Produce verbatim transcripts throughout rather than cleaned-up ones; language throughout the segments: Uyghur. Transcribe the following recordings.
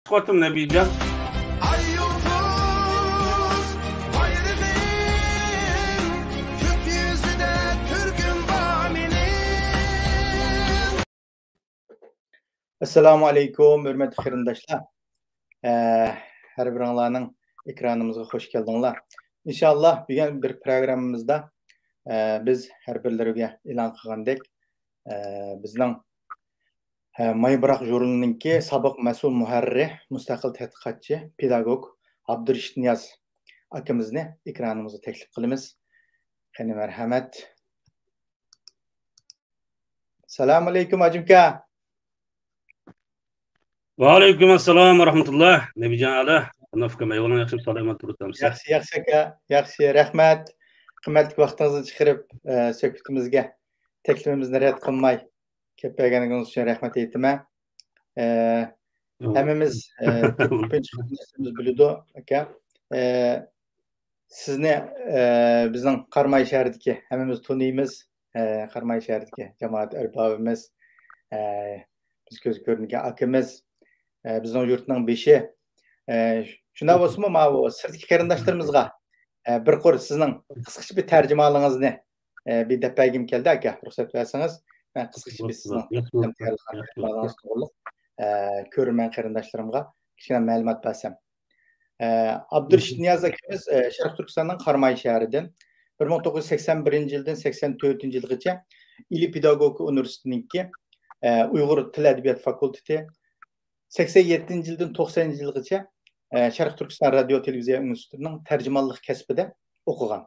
قۇتلۇق نەبىجان. ئاي يۇلتۇز بايرىغىم، كۆك يۈزىدە تۈركۈم بار مېنىڭ. ئەسسالامۇ ئەلەيكۇم، ھۆرمەتلىك قېرىنداشلار. ئە، ھەر بىرىڭلارنىڭ ئېكرانىمىزغا خوش كەلدىڭلار. ئىنشائاللا، بۈگۈن بىر پروگراممىمىزدا، ئە، بىز ھەر بىرلىرىگە ئېلان قىلغاندەك، ئە، بىزنىڭ، ئە، ماي پۇراق ژۇرنىلىنىڭكى سابىق مەسئۇل مۇھەررىرى، مۇستەقىل تەتقىقاتچى، پېداگوگ ئابدۇرېشىت نىياز ئاكىمىزنى ئېكرانىمىزغا تەكلىپ قىلىمىز. قېنى، مەرھەمەت. سالام ئەلەيكۇم، ھاجىمكا. ۋەئەلەيكۇم ئەسسالام ۋە رەھمەتۇللا. نەبىجان ئالا، ئاناف ئۇكام، ئەھۋالىڭ ياخشىمۇ، سالامەت تۇرۇپسەن؟ ياخشى، ياخشى ئاكا، ياخشى، رەھمەت. قىممەتلىك ۋاقتىڭىزنى چىقىرىپ، ئە، سۆھبىتىمىزگە، تەكلىپىمىزنى رەت قىلماي كېلىپ بەرگەنلىكىڭىز ئۈچۈن رەھمەت ئېيتىمەن. ئە، ھەممىمىز، ئە، كۆپىنچە قېرىنداشلىرىمىز بىلىدۇ، ئاكا. ئە، سىزنى، ئە، بىزنىڭ قاراماي شەھىرىدىكى ھەممىمىز تونۇيمىز. ئە، قاراماي شەھىرىدىكى جامائەت ئەربابىمىز، ئە، بىز كۆز كۆرمىگەن ئاكىمىز، ئە، بىزنىڭ يۇرتنىڭ بېشى. ئە، شۇنداق بولسىمۇ، ماۋۇ سىرتتىكى قېرىنداشلىرىمىزغا، ئە، بىر قۇر سىزنىڭ قىسقىچە بىر تەرجىمىھالىڭىزنى، ئە، بىر دەپ بەرگۈم كەلدى، ئاكا، رۇخسەت بەرسىڭىز. مەن قىسقىچە بىر سىزنىڭ تەييارلىغان تەرجىمىھالىڭىز توغرۇلۇق، ئە، كۆرۈرمەن قېرىنداشلىرىمغا كىچىككىنە مەلۇمات بەرسەم. ئە، ئابدۇرېشىت نىياز ئاكىمىز، ئە، شەرقىي تۈركىستاننىڭ قاراماي شەھىرىدىن بىر مىڭ توققۇز يۈز سەكسەن بىرىنچى يىلدىن سەكسەن تۆتىنچى يىلغىچە ئىلى پېداگوگىكا ئۇنىۋېرسىتېتىنىڭكى، ئە، ئۇيغۇر تىل ئەدەبىيات فاكۇلتېتى، سەكسەن يەتتىنچى يىلدىن توقسەنىنچى يىلغىچە، ئە، شەرقىي تۈركىستان رادىيو تېلېۋىزىيە ئىنستىتۇتىنىڭ تەرجىمانلىق كەسپىدە ئوقۇغان.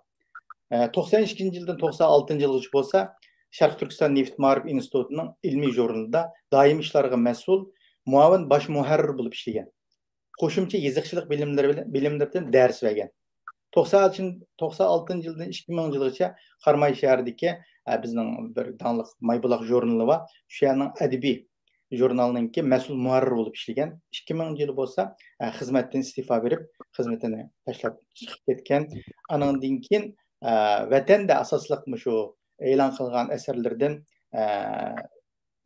ئە، توقسەن ئىككىنچى يىلدىن توقسەن ئالتىنچى يىلغىچە بولسا، شەرقىي تۈركىستان نېفىت مائارىپ ئىنستىتۇتىنىڭ ئىلمىي ژۇرنىلىدا دائىمىي ئىشلارغا مەسئۇل مۇئاۋىن باش مۇھەررىر بولۇپ ئىشلىگەن. قوشۇمچە يېزىقچىلىق بىلىملىرى بىلەن، بىلىملىرىدىن دەرس بەرگەن. توقسان، توقسان ئالتىنچى يىلدىن ئىككى مىڭىنچى يىلغىچە قاراماي شەھىرىدىكى، ئە، بىزنىڭ بىر داڭلىق ماي بۇلاق ژۇرنىلى بار. شۇ يەرنىڭ ئەدەبىي ژۇرنالنىڭكى مەسئۇل مۇھەررىر بولۇپ ئىشلىگەن. ئىككى مىڭىنچى يىلى بولسا، ئە، خىزمەتتىن ئىستېفا بېرىپ، خىزمىتىنى تاشلاپ چىقىپ كەتكەن. ئانىڭدىن كېيىن، ئە، ۋەتەندە ئاساسلىق مۇشۇ ئېلان قىلغان ئەسەرلىرىدىن، ئە،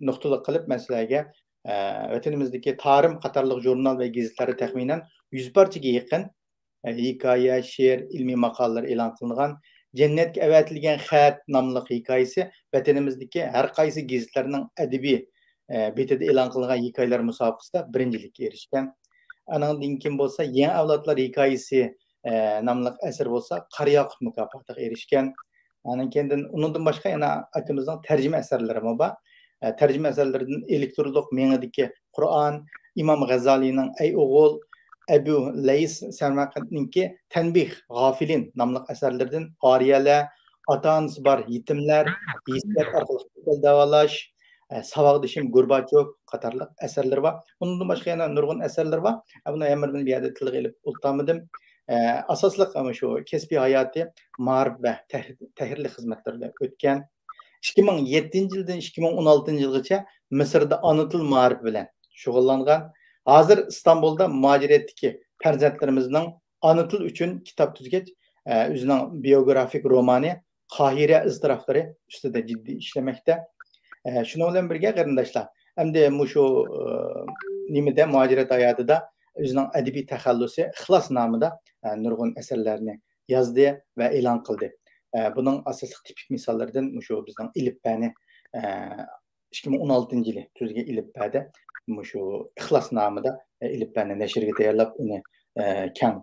نۇقتىلىق قىلىپ مەن سىلەرگە، ئە، ۋەتىنىمىزدىكى تارىم قاتارلىق ژۇرنال ۋە گېزىتلەردە تەخمىنەن يۈز پارچىگە يېقىن، ئە، ھېكايە، شېئىر، ئىلمىي ماقالىلەر ئېلان قىلىنغان. جەننەتكە ئەۋەتىلگەن خەت ناملىق ھېكايىسى ۋەتىنىمىزدىكى ھەر قايسى گېزىتلەرنىڭ ئەدەبىي، ئە، بېتىدە ئېلان قىلىنغان ھېكايىلەر مۇسابىقىسىدە بىرىنچىلىككە ئېرىشكەن. ئانىڭدىن كېيىن بولسا يېڭى ئەۋلادلار ھېكايىسى، ئە، ناملىق ئەسەر بولسا قارا ياقۇت مۇكاپاتىغا ئېرىشكەن. ئانىڭ كېيىندىن، ئۇنىڭدىن باشقا يەنە ئاكىمىزنىڭ تەرجىمە ئەسەرلىرىمۇ بار. ئە، تەرجىمە ئەسەرلىرىدىن ئېلېكترونلۇق مېڭىدىكى قۇرئان، ئىمام غەززالىنىڭ ئەي ئوغۇل، ئەبۇ لەيس سەمەرقەنتنىڭكى تەنبىھ غافىلىن ناملىق ئەسەرلىرىدىن ئارىيەلەر، ئاتا-ئانىسى بار يېتىملەر، ھېسسىيات ئارقىلىق كېسەل داۋالاش، ئە، ساۋاقدىشىم گورباچوف قاتارلىق ئەسەرلىرى بار. ئۇنىڭدىن باشقا يەنە نۇرغۇن ئەسەرلىرى بار. ئە، بۇنى ھەممىنى بىر يەردە تىلغا ئېلىپ ئولتۇرالمىدىم. ئە، ئاساسلىق، ئە، شۇ كەسپىي ھاياتى مائارىپ ۋە تەھرىر-، تەھرىرلىك خىزمەتلىرىدە ئۆتكەن. ئىككى مىڭ يەتتىنچى يىلدىن ئىككى مىڭ ئون ئالتىنچى يىلغىچە مىسىردا ئانا تىل مائارىپى بىلەن شۇغۇللانغان. ھازىر ئىستانبۇلدا مۇھاجىرەتتىكى پەرزەنتلىرىمىزنىڭ ئانا تىل ئۈچۈن كىتاب تۈزگەچ، ئە، ئۆزىنىڭ بىيوگرافىك رومانى قاھىرە ئىزتىراپلىرى ئۈستىدە جىددىي ئىشلىمەكتە. ئە، شۇنىڭ بىلەن بىرگە، قېرىنداشلار، ئەمدى مۇشۇ، ئە، نېمىدە، مۇھاجىرەت ھاياتىدا ئۆزىنىڭ ئەدەبىي تەخەللۇسى ئىخلاس نامىدا، ئە، نۇرغۇن ئەسەرلەرنى يازدى ۋە ئېلان قىلدى. ئە، بۇنىڭ ئاساسلىق تىپىك مىساللىرىدىن مۇشۇ بىزنىڭ ئېلىپبەنى، ئە، ئىككى مىڭ ئون ئالتىنچى يىلى تۈزگەن ئېلىپبەدە مۇشۇ ئىخلاس نامىدا، ئە، ئېلىپبەنى نەشرگە تەييارلاپ، ئۇنى، ئە، كەڭ،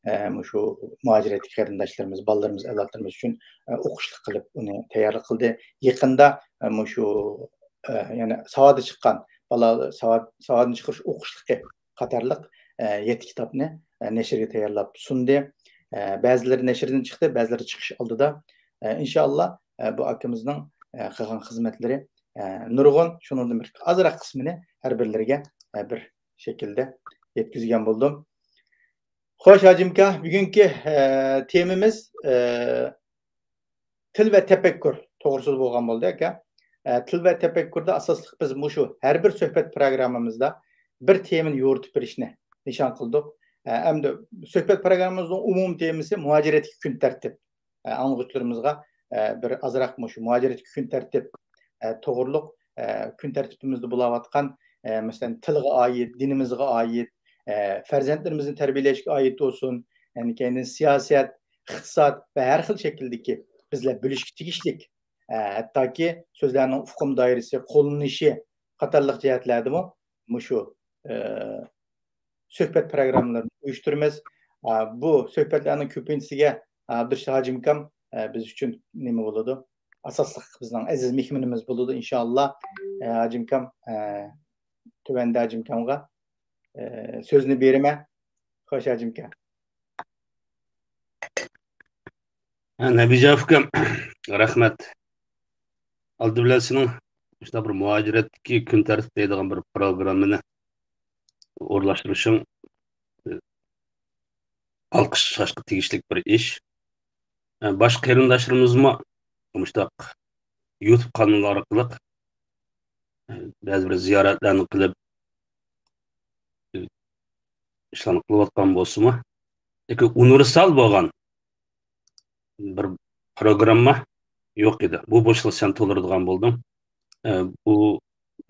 ئە، مۇشۇ مۇھاجىرەتتىكى قېرىنداشلىرىمىز، بالىلىرىمىز، ئەۋلادلىرىمىز ئۈچۈن، ئە، ئوقۇشلۇق قىلىپ ئۇنى تەييارلىق قىلدى. يېقىندا، ئە، مۇشۇ، ئە، يەنە ساۋادا چىققان بالا، ساۋاد-، ساۋادنى چىقىرىش ئوقۇشلۇقى قاتارلىق، ئە، يەتتە كىتابنى، ئە، نەشرگە تەييارلاپ سۇندى. ئە، بەزىلىرى نەشردىن چىقتى، بەزىلىرى چىقىش ئالدىدا. ئە، ئىنشائاللا، ئە، بۇ ئاكىمىزنىڭ، ئە، قىلغان خىزمەتلىرى، ئە، نۇرغۇن، شۇنىڭدىن بىر ئازراق قىسمىنى ھەر بىرلىرىگە، ئە، بىر شەكىلدە يەتكۈزگەن بولدۇم. خوش، ھاجىمكا، بۈگۈنكى، ئە، تېمىمىز، ئە، تىل ۋە تەپەككۇر توغرىسىدا بولغان بولدى، ئاكا. ئە، تىل ۋە تەپەككۇردا ئاساسلىق بىز مۇشۇ ھەر بىر سۆھبەت پىروگراممىمىزدا بىر تېمىنى يورۇتۇپ بېرىشنى نىشان قىلدۇق. ئە، ئەمدى سۆھبەت پىروگراممىمىزنىڭ ئومۇمىي تېمىسى مۇھاجىرەتتىكى كۈن تەرتىپ. ئە، ئاڭلىغۇچىلىرىمىزغا، ئە، بىر ئازراق مۇشۇ مۇھاجىرەتتىكى كۈن تەرتىپ، ئە، توغرۇلۇق، ئە، كۈن تەرتىپىمىزدە بولاۋاتقان، ئە، مەسىلەن، تىلغا ئائىت، دىنىمىزغا ئائىت، ئە، پەرزەنتلىرىمىزنى تەربىيەلەشكە ئائىت بولسۇن، يەنى كەينىدىن سىياسەت، ئىقتىساد ۋە ھەر خىل شەكىلدىكى بىزلەر بىلىشكە تېگىشلىك، ئە، ھەتتاكى سۆزلەرنىڭ ئۇقۇم دائىرىسى، قوللىنىشى قاتارلىق جەھەتلەردىمۇ مۇشۇ، ئە، سۆھبەت پروگراممىلىرىنى ئۇيۇشتۇرىمىز. ئا، بۇ سۆھبەتلەرنىڭ كۆپىنچىسىگە، ئا، ئابدۇرېشىت ھاجىمكام، ئە، بىز ئۈچۈن نېمە بولىدۇ؟ ئاساسلىق بىزنىڭ ئەزىز مېھمىنىمىز بولىدۇ، ئىنشائاللا. ئە، ھاجىمكام، ئە، تۆۋەندە ھاجىمكامغا، ئە، سۆزنى بېرىمەن. خوش، ھاجىمكام. ھە، نەبىجان ئۇكام، رەھمەت. ئالدى بىلەن سېنىڭ مۇشۇنداق بىر مۇھاجىرەتتىكى كۈن تەرتىپ دەيدىغان بىر پروگراممىنى ئورۇنلاشتۇرۇشۇڭ، ئالقىشلاشقا تېگىشلىك بىر ئىش. باشقا قېرىنداشلىرىمىزمۇ مۇشۇنداق يۇتۇب قانىلى ئارقىلىق بەزى بىر زىيارەتلەرنى قىلىپ، ئىشلارنى قىلىۋاتقان بولسىمۇ، لېكىن ئۇنىۋېرسال بولغان بىر پروگرامما يوق ئىدى. بۇ بوشلۇقنى سەن تولدۇرىدىغان بولدۇڭ. ئە، بۇ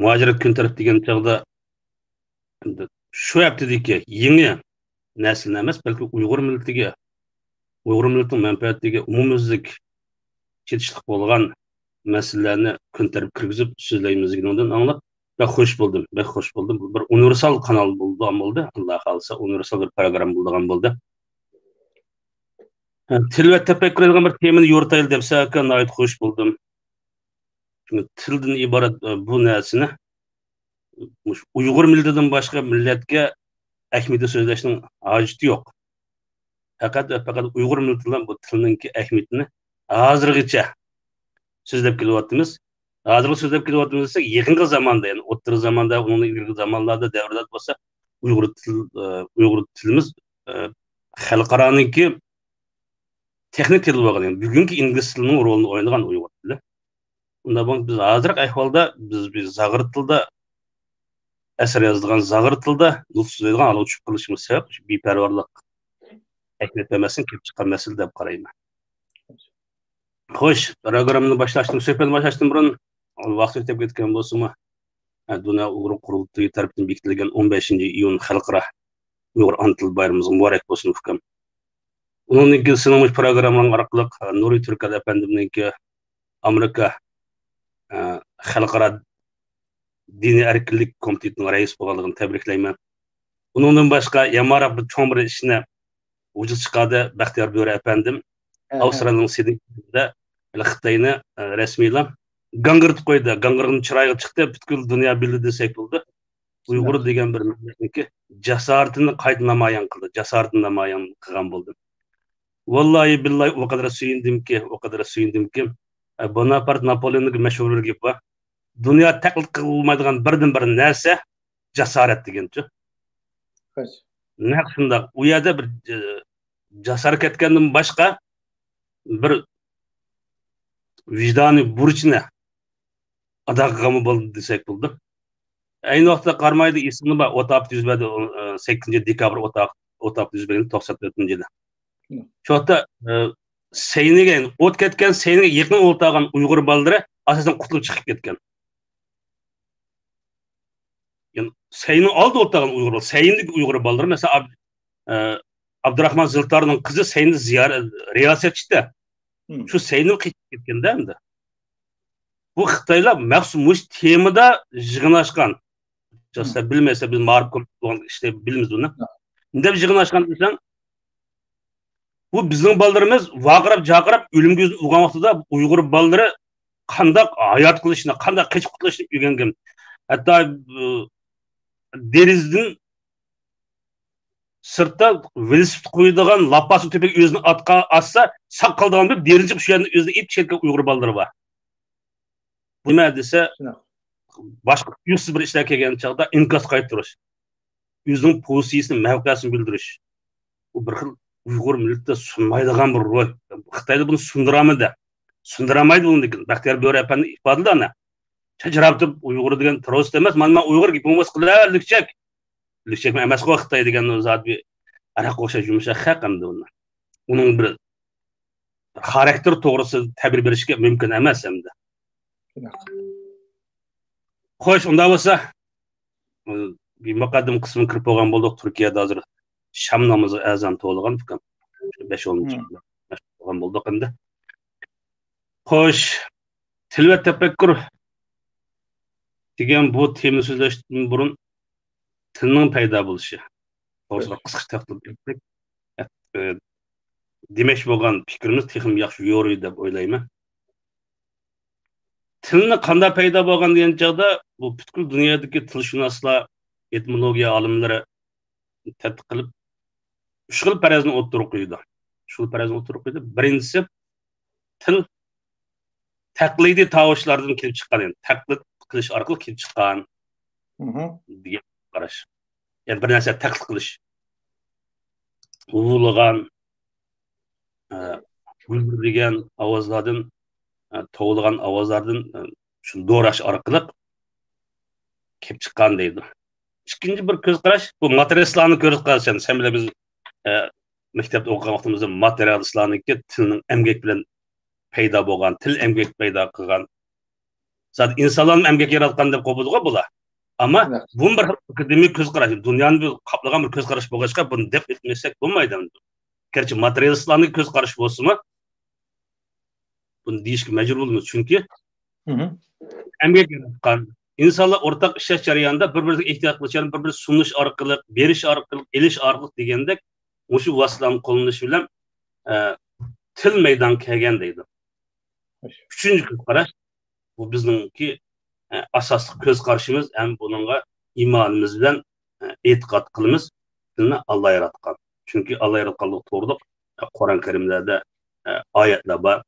مۇھاجىرەت كۈن تەرتىپ دېگەن چاغدا، ئەمدى شۇ ھەپتىدىكى يېڭى نەسىلنى ئەمەس، بەلكى ئۇيغۇر مىللىتىگە، ئۇيغۇر مىللىتىنىڭ مەنپەئەتىگە ئومۇميۈزلۈك چېتىشلىق بولغان مەسىلىلەرنى كۈن تەرتىپكە كىرگۈزۈپ سۆزلەيمىز دېگىنىڭدىن ئاڭلاپ، بەك خوش بولدۇم، بەك خوش بولدۇم. بىر ئۇنىۋېرسال قانال بولىدىغان بولدى. ئاللا خالىسا، ئۇنىۋېرسال بىر پروگرامما بولىدىغان بولدى. ھە، تىل ۋە تەپەككۇر دېگەن بىر تېمىنى يورۇتايلى دەپسەن ئاكا، ناھايىتى خوش بولدۇم. چۈنكى تىلدىن ئىبارەت، ئە، بۇ نەرسىنى مۇشۇ ئۇيغۇر مىللىتىدىن باشقا مىللەتكە ئەھمىيىتى سۆزلەشنىڭ ھاجىتى يوق. پەقەت ۋە پەقەت ئۇيغۇر مىللىتىلا بۇ تىلنىڭكى ئەھمىيىتىنى ھازىرغىچە سۆزلەپ كېلىۋاتىمىز. ھازىرغا سۆزلەپ كېلىۋاتىمىز دېسەك، يېقىنقى زاماندا، يەنى ئوتتۇرا زاماندا، ئۇنىڭدىن ئىلگىرىكى زامانلاردا، دەۋرلەردە بولسا ئۇيغۇر تىل، ئە، ئۇيغۇر تىلىمىز، ئە، خەلقئارانىڭكى تېخنىك تىلى بولغان، يەنى بۈگۈنكى ئىنگلىز تىلىنىڭ رولىنى ئوينىغان ئۇيغۇر تىلى. ئۇنداق بولغاندا بىز ھازىرقى ئەھۋالدا بىز، بىز زاغرا تىلدا ئەسەر يازىدىغان، زاغرا تىلدا نۇتۇق سۆزلەيدىغان ھالغا چۈشۈپ قېلىشىمىز سەۋەب، شۇ بىپەرۋالىق، ئەھمىيەت بەرمەستىن كېلىپ چىققان مەسىلە دەپ قارايمەن. خوش، پروگراممىنى باشلاشتىن، سۆھبەتنى باشلاشتىن بۇرۇن، ۋاقىت ئۆتۈپ كەتكەن بولسىمۇ، دۇنيا ئۇيغۇر قۇرۇلتىيى تەرىپىدىن بېكىتىلگەن ئون بەشىنچى ئىيۇن خەلقئارا ئۇيغۇر ئانا تىل بايرىمىمىزغا مۇبارەك بولسۇن، ئۇكام. ئۇنىڭدىن كېيىن سېنىڭ مۇشۇ پروگرامماڭ ئارقىلىق، ئە، نۇرى تۈركەل ئەپەندىمنىڭكى ئامېرىكا، ئە، خەلقئارا دىنىي ئەركىنلىك كومىتېتىنىڭ رەئىسى بولغانلىقىنى تەبرىكلەيمەن. ئۇنىڭدىن باشقا، يەنە بىر چوڭ بىر ئىشنى ۋۇجۇدقا چىقاردى بەختىيار بۆرە ئەپەندىم. ئەھە. ئاۋسترالىيەنىڭ سىدنېيىدە خىتاينى، ئە، رەسمىيلا گاڭگىرىتىپ قويدى. گاڭگىرىغىنى چىرايىغا چىقتى، پۈتكۈل دۇنيا بىلدى دېسەك بولىدۇ. ئۇيغۇر شۇنداق. دېگەن بىر مىللەتنىڭكى جاسارىتىنى قايتا نامايان قىلدى، جاسارىتىنى نامايان قىلغان بولدى. ۋاللاھى بىللاھى ئۇ قەدەر سۆيۈندۈمكى، ئۇ قەدەر سۆيۈندۈمكى. ئە، بوناپارت ناپولېئوننىڭ مەشھۇر بىر گېپى بار. دۇنيا تەقلىد قىلغىلى بولمايدىغان بىردىنبىر نەرسە جاسارەت دېگەنچۇ. خوش. نەق شۇنداق. ئۇ يەردە بىر، ئە، جاسارەت كەتكەندىن باشقا بىر ۋىجدانىي بۇرچنى ئادا قىلغانمۇ بولدى دېسەك بولىدۇ. ئەينى ۋاقىتتا قارامايدا ئېسىڭدە بار، ئوت ئاپىتى يۈز بەردى، ئە، سەككىزىنچى دېكابىر ئوت ئاق-، ئوت ئاپىتى يۈز بەرگەن توقسان تۆتىنچى يىلى. مم. شۇ ۋاقىتتا، ئە، سەينىگە، يەنى ئوت كەتكەن سەينىگە يېقىن ئولتۇرغان ئۇيغۇر بالىلىرى ئاساسەن قۇتۇلۇپ چىقىپ كەتكەن. يەنى سەينىڭ ئالدىدا ئولتۇرغان ئۇيغۇر، سەينىدىكى ئۇيغۇر بالىلىرى، مەسىلەن، ئاب-، ئە، ئابدۇراخمان زىلتارنىڭ قىزى سەينىدە زىيارەت، رىياسەتچىدە. مم. شۇ سەينىدىن قېچىپ كەتكەندە ئەمدى. بۇ خىتايلار مەخسۇس مۇشۇ تېمىدا يىغىن ئاچقان. مم. سىلەر بىلمەيسىلەر، بىز مائارىپ كومىتېتى بولغان ئىشنى بىلىمىز بۇنى. ھە. نېمە دەپ يىغىن ئاچقان دېسەڭ، بۇ بىزنىڭ بالىلىرىمىز ۋارقىراپ، جارقىراپ ئۆلۈمگە يۈزىنى ئۇرغان ۋاقتىدا ئۇيغۇر بالىلىرى قانداق ھايات قېلىشنى، قانداق قېچىپ قۇتۇلۇشنى ئۆگەنگەن. ھەتتا، ئى، دېرىزىدىن سىرتتا ۋېلىسىپىت قويىدىغان لاپاسنى تۆپىگە ئۆزىنى ئاتقا ئاتسا، ساق قالىدىغان بىر دېرىزىگە شۇ يەردىن ئۆزىنى ئېتىپ چىقىۋەتكەن ئۇيغۇر بالىلىرى بار. نېمە دېسە، شۇنداق. باشقا تۇيۇقسىز بىر ئىشلار كەلگەن چاغدا ئىنكاس قايتۇرۇش. ئۆزىنىڭ پوزىتسىيىسىنى، مەۋقەسىنى بىلدۈرۈش. بۇ بىر خىل ئۇيغۇر مىللىتىدە سۇنمايدىغان بىر روھ. خىتايدا بۇنى سۇندۇرالمىدى. سۇندۇرالمايدۇ بۇنى، لېكىن بەختىيار بۆرە ئەپەندى ئىپادىلىدى ئانا. چاچراپ تۇرۇپ ئۇيغۇر دېگەن تېررورىست ئەمەس، مانا مەن ئۇيغۇر گېپىڭ بولسا قىلىۋەر، لۈكچەك. لۈكچەكمۇ ئەمەسقۇ خىتاي دېگەن زادى بىر ئەرەققە ئوخشاش يۇمشاق خەق ئەمدى ئۇنى. ئۇنىڭ بىر خاراكتېر توغرىسىدا تەبىر بېرىشكە مۇمكىن ئەمەس ئەمدى. شۇنداق. خوش، ئۇنداق بولسا، ئى، بىر مۇقەددىمە قىسمىغا كىرىپ بولغان بولدۇق. تۈركىيەدە ھازىر شام نامىزىغا ئەزان توۋلىغان ئۇكام. بەش ئون مىنۇت بولغان بولدۇق ئەمدى. خوش، تىل ۋە تەپەككۇر دېگەن بۇ تېمىنى سۆزلەشتىن بۇرۇن تىلنىڭ پەيدا بولۇشى توغرىسىدا قىسقىچە توختىلىپ ئۆتسەك، ئە، دېمەكچى بولغان پىكرىمىز تېخىمۇ ياخشى يورۇيدۇ دەپ ئويلايمەن. تىلنى قانداق پەيدا بولغان دېگەن چاغدا، بۇ پۈتكۈل دۇنيادىكى تىلشۇناسلار، ئېتىمولوگىيە ئالىملىرى تەتقىق قىلىپ، ئۈچ خىل پەرەزنى ئوتتۇرىغا قويىدۇ. ئۈچ خىل پەرەزنى ئوتتۇرىغا قويىدۇ. بىرىنچىسى، تىل تەقلىدىي تاۋۇشلاردىن كېلىپ چىققان، يەنى تەقلىد قىلىش ئارقىلىق كېلىپ چىققان دېگەن قاراش. يەنى بىر نەرسە تەقلىد قىلىش. ھۇۋلىغان، ئە، گۈلدۈرلىگەن ئاۋازلاردىن، ئە، توۋلىغان ئاۋازلاردىن، ئە، شۇ دوراش ئارقىلىق كېلىپ چىققان دەيدۇ. ئىككىنچى بىر كۆز قاراش، بۇ ماتېرىيالىستلارنى كۆز قارىشى. سەن بىلەن بىز، ئە، مەكتەپتە ئوقۇغان ۋاقتىمىزدا ماتېرىيالىستلارنىڭكى تىلنىڭ ئەمگەك بىلەن پەيدا بولغان، تىل ئەمگەك پەيدا قىلغان. زادى ئىنسانلارمۇ ئەمگەك ياراتقان دەپ قوبۇلغا بولا. ئەمما بۇمۇ بىر خىل ئاكادېمىك كۆز قاراش، دۇنيانى بىر قاپلىغان بىر كۆز قاراش بولغاچقا، بۇنى دەپ ئۆتمەسلىك بولمايدۇ. گەرچە ماتېرىيالىستلارنىڭ كۆز قارىشى بولسىمۇ، بۇنى دېيىشكە مەجبۇر بولىمىز. چۈنكى ئەمگەك ياراتقان، ئىنسانلار ئورتاق ئىشلەش جەريانىدا، بىر-بىرىگە ئېھتىياج قىلىش، يەنى بىر-بىرىگە سۇنۇش ئارقىلىق، بېرىش ئارقىلىق، ئېلىش ئارقىلىق دېگەندەك، مۇشۇ ۋاسىتىلەرنى قوللىنىش بىلەن، ئە، تىل مەيدانغا كەلگەن دەيدۇ. ئۈچىنچى كۆز قاراش، بۇ بىزنىڭكى، ئە، ئاساسلىق كۆز قارىشىمىز ھەم بۇنىڭغا ئىمانىمىز بىلەن، ئە، ئېتىقاد قىلىمىز، تىلنى ئاللا ياراتقان. چۈنكى ئاللا ياراتقانلىقى توغرۇلۇق، ئە، قۇرئان كەرىملەردە، ئە، ئايەتلەر بار.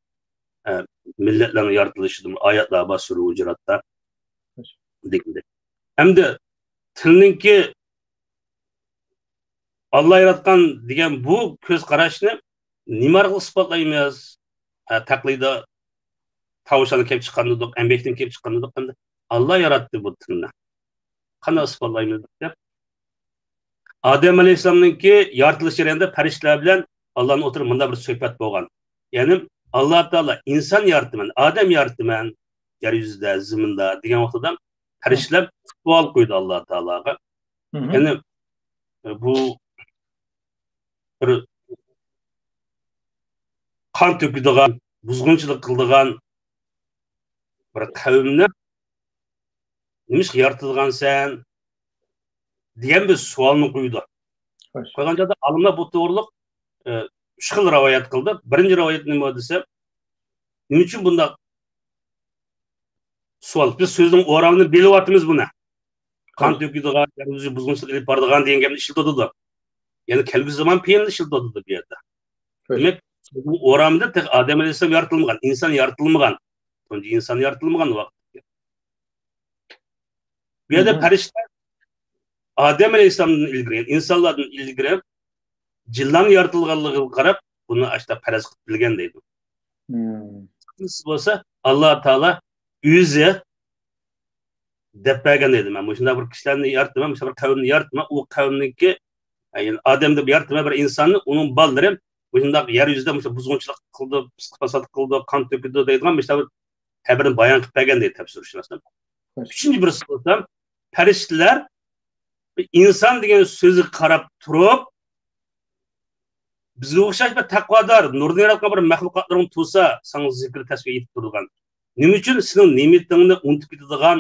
ئە، مىللەتلەرنىڭ يارىتىلىشىدىمۇ ئايەتلەر بار، سۈرە ھۇجراتتا دېگەندەك. ئەمدى تىلنىڭكى ئاللا ياراتقان دېگەن بۇ كۆز قاراشنى نېمە ئارقىلىق ئىسپاتلايمىز؟ ھە، تەقلىدىي تاۋۇشلارنى كېلىپ چىققان دېدۇق، ئەمگەكتىن كېلىپ چىققان دېدۇق. ئەمدى ئاللا ياراتتى بۇ تىلنى. قانداق ئىسپاتلايمىز دەپ. ئادەم ئەلەيھىسسالامنىڭكى يارىتىلىش جەريانىدا پەرىشتىلەر بىلەن ئاللانىڭ ئوتتۇرىدا مۇنداق بىر سۆھبەت بولغان. يەنى، ئاللا تائالا ئىنسان يارىتىمەن، ئادەم يارىتىمەن، يەر يۈزىدە، زېمىندا دېگەن ۋاقتىدا پەرىشتىلەر سوئال قويدى ئاللا تائالاغا. يەنى، بۇ بىر قان تۆكىدىغان، بۇزغۇنچىلىق قىلىدىغان بىر قەۋمنى نېمىشقا يارىتىدىغانسەن دېگەن بىر سوئالنى قويىدۇ. قويغان چاغدا ئالىملار بۇ توغرۇلۇق، ئە، ئۈچ خىل رىۋايەت قىلدى. بىرىنچى رىۋايەت نېمە دېسە، نېمە ئۈچۈن بۇنداق سوئال؟ بىز سۆزنىڭ ئورامىنى بىلىۋاتىمىز بۇنى. قان تۆكىدىغان، يەر يۈزى بۇزغۇنچىلىق ئېلىپ بارىدىغان دېگەن گەپنى ئىشلىتىۋاتىدۇ. يەنى كەلگۈسى زامان پېئىلنى ئىشلىتىۋاتىدۇ بۇ يەردە. دېمەك، سۆزنىڭ ئورامىدا تېخى ئادەم ئەلەيھىسسالام يارىتىلمىغان، ئىنسان يارىتىلمىغان. تۇنجى ئىنسان يارىتىلمىغان ۋاقىت. بۇ يەردە پەرىشتە ئادەم ئەلەيھىسسالامدىن ئىلگىرى، يەنى ئىنسانلاردىن ئىلگىرى جىنلارنىڭ يارىتىلغانلىقىغا قاراپ، بۇنى ئاشۇنداق پەرەز قىلىپ بىلگەن دەيدۇ. ئىككىنچىسى بولسا، ئاللا تائالا ئۆزى دەپ بەرگەن دەيدۇ. مەن مۇشۇنداق بىر كىشىلەرنى يارىتىمەن، مۇشۇنداق بىر قەۋمنى يارىتىمەن، ئۇ قەۋمنىڭكى، يەنى ئادەم دەپ يارىتىمەن بىر ئىنساننى، ئۇنىڭ بالىلىرى مۇشۇنداق يەر يۈزىدە مۇشۇ بۇزغۇنچىلىق قىلىدۇ، پىسقا پاسات قىلىدۇ، قان تۆكىدۇ دەيدىغان مۇشۇنداق بىر تەبىرنى بايان قىلىپ بەرگەن دەيدۇ تەپسىرشۇناسلار. ئۈچىنچى بىرسى بولسا، پەرىشتىلەر بىر ئىنسان دېگەن سۆزگە قاراپ تۇرۇپ، بىزگە ئوخشاش بىر تەقۋادار، نۇرنى ياراتقان بىر مەخلۇقاتلىرىڭ تۇرسا، ساڭا زىكىر، تەسبىھ ئېيتىپ تۇرىدىغان. نېمە ئۈچۈن سېنىڭ نېمىتىڭنى ئۇنتۇپ كېتىدىغان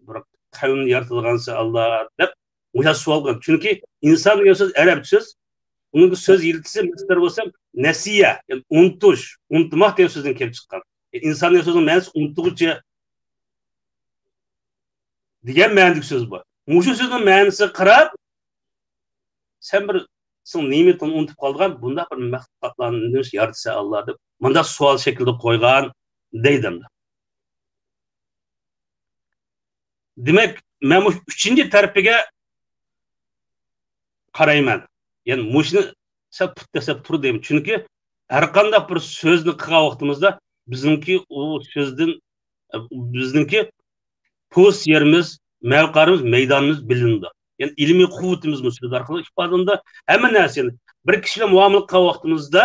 بىر قەۋمنى يارىتىدىغانسەن ئاللا دەپ مۇشۇ سوئال قىلغان. چۈنكى ئىنسان دېگەن سۆز ئەرەب سۆز. ئۇنىڭ سۆز يىلتىزى مەسدەر بولسا نەسىيە، يەنى ئۇنتۇش، ئۇنتۇماق دېگەن سۆزدىن كېلىپ چىققان. ئىنسان دېگەن سۆزنىڭ مەنىسى ئۇنتۇغۇچى دېگەن مەنىدىكى سۆز بۇ. مۇشۇ سۆزنىڭ مەنىسىگە قاراپ، سەن بىر سېنىڭ نېمىتىڭنى ئۇنتۇپ قالىدىغان بۇنداق بىر مەخلۇقاتلارنى نېمىشقا يارىتىسەن ئاللا دەپ مۇنداق سوئال شەكلىدە قويغان دەيدۇ. دېمەك، مەن مۇشۇ ئۈچىنچى تەرىپىگە قارايمەن. يەنى مۇشۇنى سەل پۇت دەسسەپ تۇر دەيمەن. چۈنكى ھەر قانداق بىر سۆزنى قىلغان ۋاقتىمىزدا بىزنىڭكى ئۇ سۆزدىن، بىزنىڭكى پوزىتسىيەمىز، مەۋقەيىمىز، مەيدانىمىز بىلىنىدۇ. يەنى ئىلمىي قۇۋۋىتىمىزمۇ سۆز ئارقىلىق ئىپادىلىنىدۇ. ھەممە نەرسە، يەنى بىر كىشى بىلەن مۇئامىلە قىلغان ۋاقتىمىزدا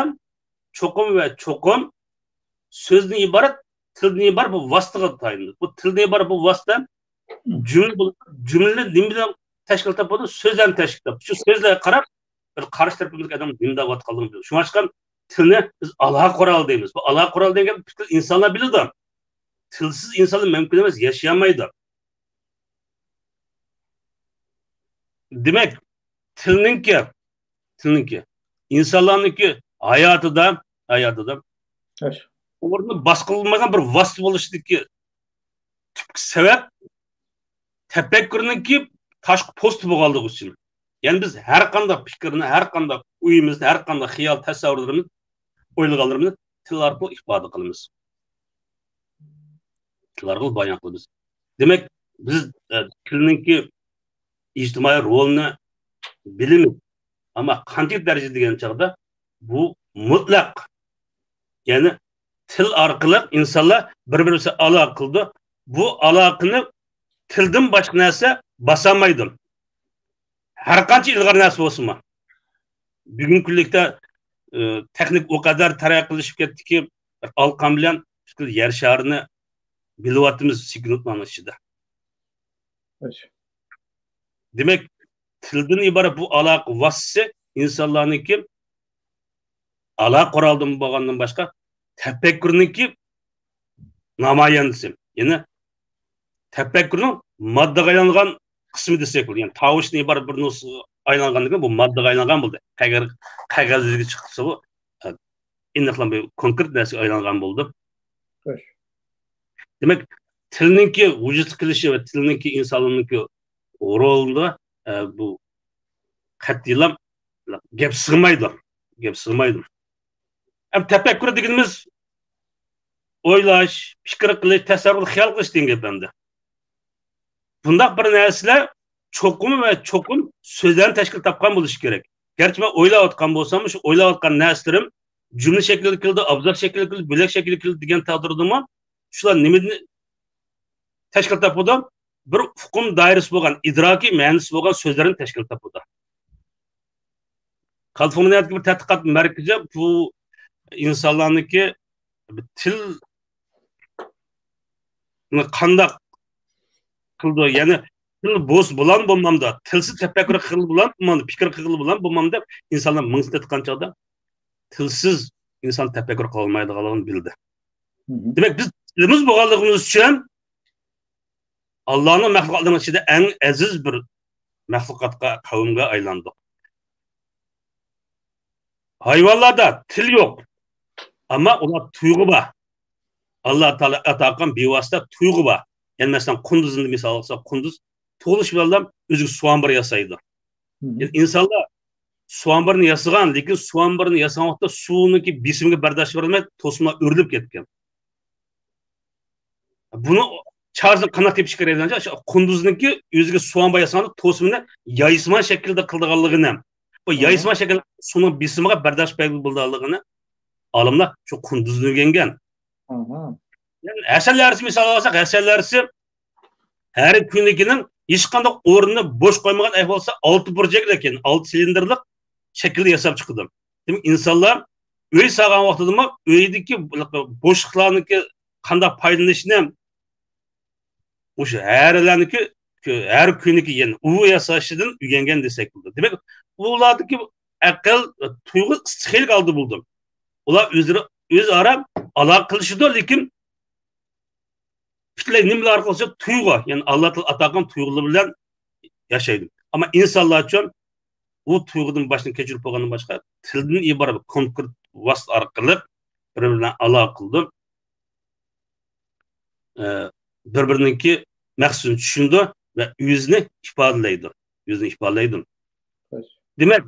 چوقۇم ۋە چوقۇم سۆزدىن ئىبارەت، تىلدىن ئىبارەت بۇ ۋاسىتىگە تايىنىدۇ. بۇ تىلدىن ئىبارەت بۇ ۋاسىتە جۈملە بولۇپ، جۈملە نېمە بىلەن تەشكىل تاپىدۇ، سۆزلەرنى تەشكىل تاپىدۇ. شۇ سۆزلەرگە قاراپ بىر قارشى تەرىپىمىزدىكى ئادەم نېمە دەۋاتقانلىقىنى بىلىدۇ. شۇڭلاشقا تىلنى بىز ئالاقە قورالى دەيمىز. بۇ ئالاقە قورالى دېگەن گەپ پۈتكۈل ئىنسانلار بىلىدۇ. تىلسىز ئىنسانلار مۇمكىن ئەمەس، ياشىيالمايدۇ. دېمەك، تىلنىڭكى، تىلنىڭكى ئىنسانلارنىڭكى ھاياتىدا، ھاياتىدا ئورنى باسقۇلمىغان بىر ۋاسىتە بولۇشىدىكى تۈپكى سەۋەب تەپەككۇرنىڭكى تاشقى پوستى بولغانلىقى ئۈچۈن. يەنى بىز ھەر قانداق پىكىرنى، ھەر قانداق ئويىمىزنى، ھەر قانداق خىيال تەسەۋۋۇرلىرىمىزنى، ئويلىغانلىرىمىزنى تىل ئارقىلىق ئىپادە قىلىمىز. تىل ئارقىلىق بايان قىلىمىز. دېمەك، بىز، ئە، تىلنىڭكى ئىجتىمائىي رولىنى بىلىمىز. ئەمما قانچىلىك دەرىجىدە دېگەن چاغدا بۇ مۇتلەق. يەنى تىل ئارقىلىق ئىنسانلار بىر-بىرى بىلەن ئالاقە قىلىدۇ. بۇ ئالاقىنى تىلدىن باشقا نەرسە باسالمايدۇ. ھەر قانچە ئىلغار نەرسە بولسىمۇ. بۈگۈنكى كۈنلۈكتە، ئى، تېخنىكا ئۇ قەدەر تەرەققىيلىشىپ كەتتىكى، بىر ئالقان بىلەن پۈتكۈل يەر شارىنى بىلىۋاتىمىز سېكۇنتلارنىڭ ئىچىدە. دېمەك، تىلدىن ئىبارەت بۇ ئالاقە ۋاسىتىسى ئىنسانلارنىڭكى ئالاقە قورالىدىن بولغاندىن باشقا، تەپەككۇرنىڭكى نامايەندىسى. يەنى تەپەككۇرنىڭ ماددىغا ئايلانغان قىسمى دېسەك بولىدۇ. يەنى تاۋۇشتىن ئىبارەت بىر نۇسخا ئايلانغاندىن كېيىن بۇ ماددىغا ئايلانغان بولدى. قەغەز، قەغەز يۈزىگە چىقسا بۇ، ئېنىقلا بىر كونكرېت نەرسىگە ئايلانغان بولىدۇ. دېمەك، تىلنىڭكى ۋۇجۇدقا كېلىشى ۋە تىلنىڭكى ئىنسانلارنىڭكى رولىدا، ئە، بۇ قەتئىيلا گەپ سىغمايدۇ. گەپ سىغمايدۇ. ئەمما تەپەككۇر دېگىنىمىز ئويلاش، پىكىر قىلىش، تەسەۋۋۇر، خىيال قىلىش دېگەن گەپ ئەمدى. بۇنداق بىر نەرسىلەر چوقۇم ۋە چوقۇم سۆزلەرنى تەشكىل تاپقان بولۇشى كېرەك. گەرچە مەن ئويلاۋاتقان بولسام، شۇ ئويلاۋاتقان نەرسىلىرىم جۈملە شەكلىدە كېلىدۇ، ئابزاس شەكلىدە كېلىدۇ، بۆلەك شەكلىدە كېلىدۇ دېگەن تەقدىردىمۇ، شۇلار نېمىدىن تەشكىل تاپىدۇ؟ بىر ئۇقۇم دائىرىسى بولغان، ئىدراكىي مەنىسى بولغان سۆزلەرنى تەشكىل تاپىدۇ. كالىفورنىيەدىكى بىر تەتقىقات مەركىزى بۇ ئىنسانلارنىڭكى تىلنى قانداق قىلىدۇ؟ يەنى تىل بولسا بولامدۇ، بولمامدۇ؟ تىلسىز تەپەككۇر قىلغىلى بولامدۇ، بولمامدۇ؟ پىكىر قىلغىلى بولامدۇ، بولمامدۇ دەپ ئىنسانلار مىڭسىتىۋاتقان چاغدا تىلسىز ئىنسان تەپەككۇر قىلالمايدىغانلىقىنى بىلدى. دېمەك، بىز تىلىمىز بولغانلىقىمىز ئۈچۈن ئاللانىڭ مەخلۇقاتلىرىنىڭ ئىچىدە ئەڭ ئەزىز بىر مەخلۇقاتقا، قەۋمگە ئايلاندۇق. ھايۋانلاردا تىل يوق، ئەمما ئۇلار تۇيغۇ بار. ئاللا تائالا ئاتا قىلغان بىۋاسىتە تۇيغۇ بار. يەنى مەسىلەن، قۇندۇزنى مىسال ئالساق، قۇندۇز تۇغۇلۇش بىلەنلا ئۆزىگە سۇ ئامبىرى ياسايدۇ. يەنى ئىنسانلار سۇ ئامبىرىنى ياسىغان، لېكىن سۇ ئامبىرىنى ياسىغان ۋاقىتتا سۇنىڭكى بېسىمىگە بەرداشلىق بېرەلمەي، توسۇنلار ئۆرۈلۈپ كەتكەن. بۇنىڭ چارىسىنى قانداق تېپىش كېرەك دېگەندە، شۇ قۇندۇزنىڭكى ئۆزىگە سۇ ئامبىرى ياسىغاندا توسۇمىنى يايسىمان شەكىلدە قىلىدىغانلىقىنى، بۇ يايسىمان شەكىل سۇنىڭ بېسىمىغا بەرداشلىق بەرگىلى بولىدىغانلىقىنى ئالىملار شۇ قۇندۇزدىن ئۆگەنگەن. يەنى ھەسەل ھەرىسى مىسال ئالساق، ھەسەل ھەرىسى ھەر كۆينىكىنىڭ ھېچقانداق ئورنىنى بوش قويمىغان ئەھۋال بولسا، ئالتە بۇرجەكلىك، يەنى ئالتە سىلىندىرلىق شەكىلدە ياساپ چىقىدۇ. دېمەك، ئىنسانلار ئۆي سالغان ۋاقتىدىمۇ ئۆيدىكى بوشلۇقلارنىڭكى قانداق پايدىلىنىشىنى مۇشۇ ھەرىلەرنىڭكى، ھەر كۆينىكى، يەنى ئۇۋا ياساشىدىن ئۆگەنگەن دېسەك بولىدۇ. دېمەك، ئۇلاردىكى ئەقىل، تۇيغۇ خېلى ئالدى بولىدۇ. ئۇلار ئۆزئارا ئالاقە قىلىشىدۇ، لېكىن پۈتۈنلەي نېمىلەر ئارقىلىق؟ تۇيغۇ، يەنى ئاللا تائالا ئاتا قىلغان تۇيغۇلار بىلەن ياشايدۇ. ئەمما ئىنسانلارچۇ، ئۇ تۇيغۇدىن باشتىن كەچۈرۈپ بولغاندىن باشقا، تىلدىن ئىبارەت كونكرېت ۋاسىتە ئارقىلىق بىر-بىرى بىلەن ئالاقە قىلىدۇ. ئە، بىر-بىرىنىڭكى مەقسىتىنى چۈشىنىدۇ ۋە ئۆزىنى ئىپادىلەيدۇ. ئۆزىنى ئىپادىلەيدۇ. دېمەك،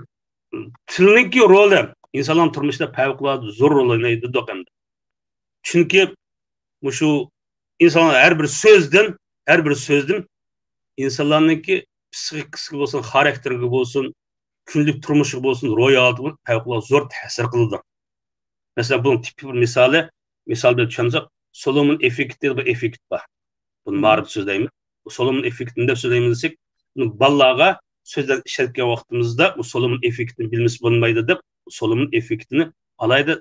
تىلنىڭكى رولى ئىنسانلارنىڭ تۇرمۇشىدا پەۋقۇلئاددە زور رول ئوينايدۇ دېدۇق ئەمدى. چۈنكى مۇشۇ ئىنسانلار ھەر بىر سۆزدىن، ھەر بىر سۆزدىن ئىنسانلارنىڭكى پسىخىكىسىگە بولسۇن، خاراكتېرىگە بولسۇن، كۈندىلىك تۇرمۇشىغا بولسۇن، روھىياتىغا پەۋقۇلئاددە زور تەسىر قىلىدۇ. مەسىلەن، بۇنىڭ تىپىك بىر مىسالى، مىسال بىلەن چۈشەنسەك، سولومون ئېففېكتى دېگەن بىر ئېففېكت بار. بۇنى مائارىپتا سۆزلەيمىز. بۇ سولومون ئېففېكتىنى دەپ سۆزلەيمىز دېسەك، بۇنى بالىلارغا سۆزلەپ ئىشلەتكەن ۋاقتىمىزدا، بۇ سولومون ئېففېكتىنى بىلمىسە بولمايدۇ دەپ، بۇ سولومون ئېففېكتىنى ئالاھىدە،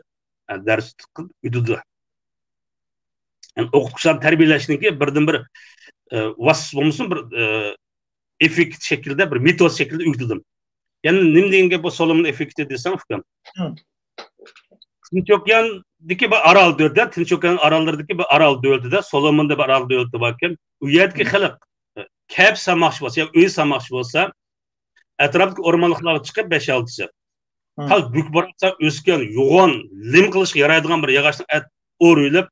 ئە، دەرس قىلىپ ئۆتىدۇ. يەنى ئوقۇتقۇچىلارنى تەربىيەلەشنىڭكى بىردىنبىر، ئە، ۋاسىتىسى بولمىسۇن، بىر، ئە، ئېففېكت شەكلىدە، بىر مېتود شەكلىدە ئۆگىتىلدىم. يەنى نېمە دېگەن گەپ بۇ سولومون ئېففېكتى دېسەڭ، ئۇكام؟ ھە. تىنچ ئوكياندىكى بىر ئارال دۆلىتىدە، تىنچ ئوكيان ئاراللىرىدىكى بىر ئارال دۆلىتىدە، سولومون دەپ بىر ئارال دۆلىتى باركەن، ئۇ يەردىكى خەلق، ئە، كەپ سالماقچى بولسا يا ئۆي سالماقچى بولسا، ئەتراپتىكى ئورمانلىقلارغا چىقىپ بەش-ئالتىسى. تال بۈك-باراقسان ئۆسكەن، يوغان، لىم قىلىشقا يارايدىغان بىر ياغاچنى ئەت-، ئورىۋېلىپ،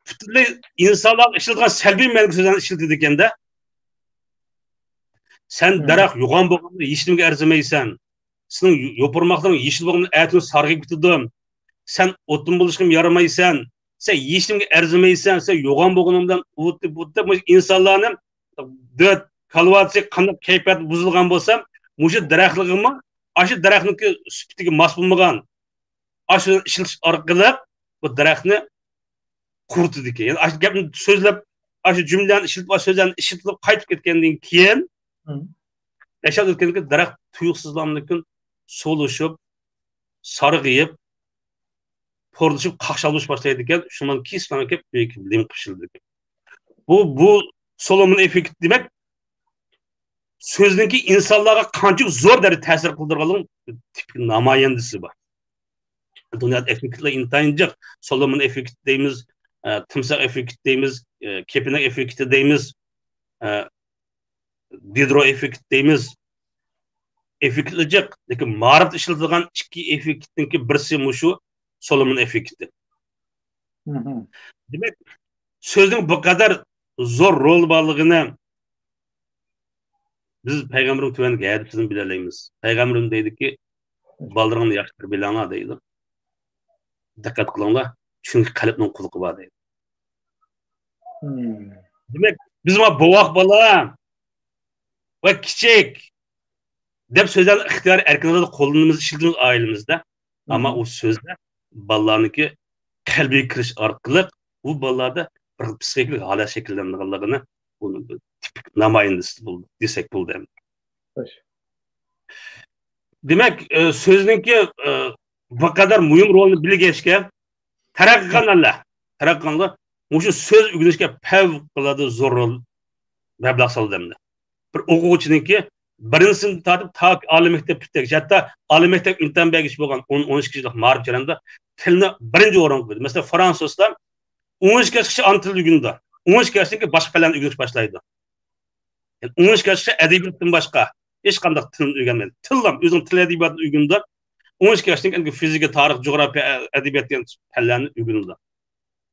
پۈتۈنلەي ئىنسانلارغا ئىشلىتىدىغان سەلبىي مەنىۋى سۆزلەرنى ئىشلىتىدىكەن-دە. سەن دەرەخ يوغان بولغاندا ھېچنېمىگە ئەرزىمەيسەن. سېنىڭ يوپۇرماقلىرىڭ يېشىل بولغاندا ئەتىگۈن سارغىيىپ كېتىدۇ. سەن ئوتۇن بولۇشقىمۇ يارىمايسەن. سەن ھېچنېمىگە ئەرزىمەيسەن. سەن يوغان بولغىنىڭ بىلەن ئۇ دەپ، بۇ دەپ، مۇشۇ ئىنسانلارنى دۆت، كالۋاتسى قانداق كەيپىياتى بۇزۇلغان بولسا، مۇشۇ دەرەخلىكىمۇ، ئاشۇ دەرەخنىڭكى سۈپىتىگە ماس بولمىغان، ئاشۇ ئىشلىتىش ئارقىلىق بۇ دەرەخنى قۇرۇتىدىكەن. يەنى ئاشۇ گەپنى سۆزلەپ، ئاشۇ جۈملىلەرنى ئىشلىتىپ، ئاشۇ سۆزلەرنى ئىشلىتىپ قايتىپ كەتكەندىن كېيىن، بەش ئاي ئۆتكەندىن كېيىن دەرەخ تۇيۇقسىزلا ئاندىن كېيىن سولىشىپ، سارغىيىپ، پورلىشىپ، قاقشال بولۇشقا باشلايدىكەن. شۇنىڭ كېيىن ئۆيگە كېلىپ لىم قىشىلىدىكەن. بۇ، بۇ سولومون ئېففېكتى دېمەك، سۆزنىڭكى ئىنسانلارغا قانچىلىك زور دەرىجىدە تەسىر قىلدۇرغانلىقىنىڭ تىپىك نامايەندىسى بار. دۇنيادا ئېففېكتلار ئىنتايىن جىق. سولومون ئېففېكتى دەيمىز، ئە، تىمساھ ئېففېكتى دەيمىز، ئە، كېپىنەك ئېففېكتى دەيمىز، ئە، دىدرو ئېففېكت دەيمىز. ئېففېكتلار جىق. لېكىن مائارىپتا ئىشلىتىلىدىغان ئىككى ئېففېكتنىڭكى بىرسى مۇشۇ سولومون ئېففېكتى. دېمەك، سۆزنىڭ بۇ قەدەر زور رولى بارلىقىنى بىز پەيغەمبىرىمىز تۆۋەندىكى ھەدىسىدىن بىلەلەيمىز. پەيغەمبىرىمىز دەيدۇكى، بالىلىرىڭنى ياخشى تەربىيەلەڭلار دەيدۇ. دىققەت قىلىڭلار، چۈنكى قەلبنىڭ قۇلىقى بار دەيدۇ. دېمەك، بىز مانا بوۋاق بالا ۋە كىچىك دەپ سۆزلەرنى ئىختىيارىي ئەركىنلىكتە قوللىنىمىز، ئىشلىتىمىز ئائىلىمىزدە. ئەمما ئۇ سۆزلەر بالىلارنىڭكى قەلبىگە كىرىش ئارقىلىق ئۇ بالىلاردا بىر پسىخىكىلىق ھالەت شەكىللىنىدىغانلىقىنى بۇنىڭ بىر تىپىك نامايەندىسى بولدى دېسەك بولدى ئەمدى. خوش. دېمەك، ئە، سۆزنىڭكى، ئە، بۇ قەدەر مۇھىم رولىنى بىلگەچكە، تەرەققىي قىلغان ئەللەر، تەرەققىي قىلغانلار مۇشۇ سۆز ئۆگىنىشكە پەۋقۇلئاددە زور رول مەبلەغ سالدى ئەمدى. بىر ئوقۇغۇچىنىڭكى بىرىنچى سىنىپتىن تارتىپ تاكى ئالىي مەكتەپ پۈتتۈرگۈچە، ھەتتا ئالىي مەكتەپ ئىمتىھان بەرگۈچە بولغان ئون، ئون ئىككى يىللىق مائارىپ جەريانىدا تىلنى بىرىنچى ئورۇنغا قويدى. مەسىلەن، فرانسۇزلار ئون ئىككى ياشقىچە ئانا تىلنى ئۆگىنىدۇ. ئون ئىككى ياشتىن كېيىن باشقا پەنلەرنى ئۆگىنىشكە باشلايدۇ. يەنى ئون ئىككى ياشقىچە ئەدەبىياتتىن باشقا ھېچقانداق تىلنى ئۆگەنمەيدۇ. تىللا ئۆزىنىڭ تىل ئەدەبىياتىنى ئۆگىنىدۇ. ئون ئىككى ياشتىن كېيىن فىزىكا، تارىخ، جۇغراپىيە، ئەدەبىيات دېگەن پەنلەرنى ئۆگىنىدۇ.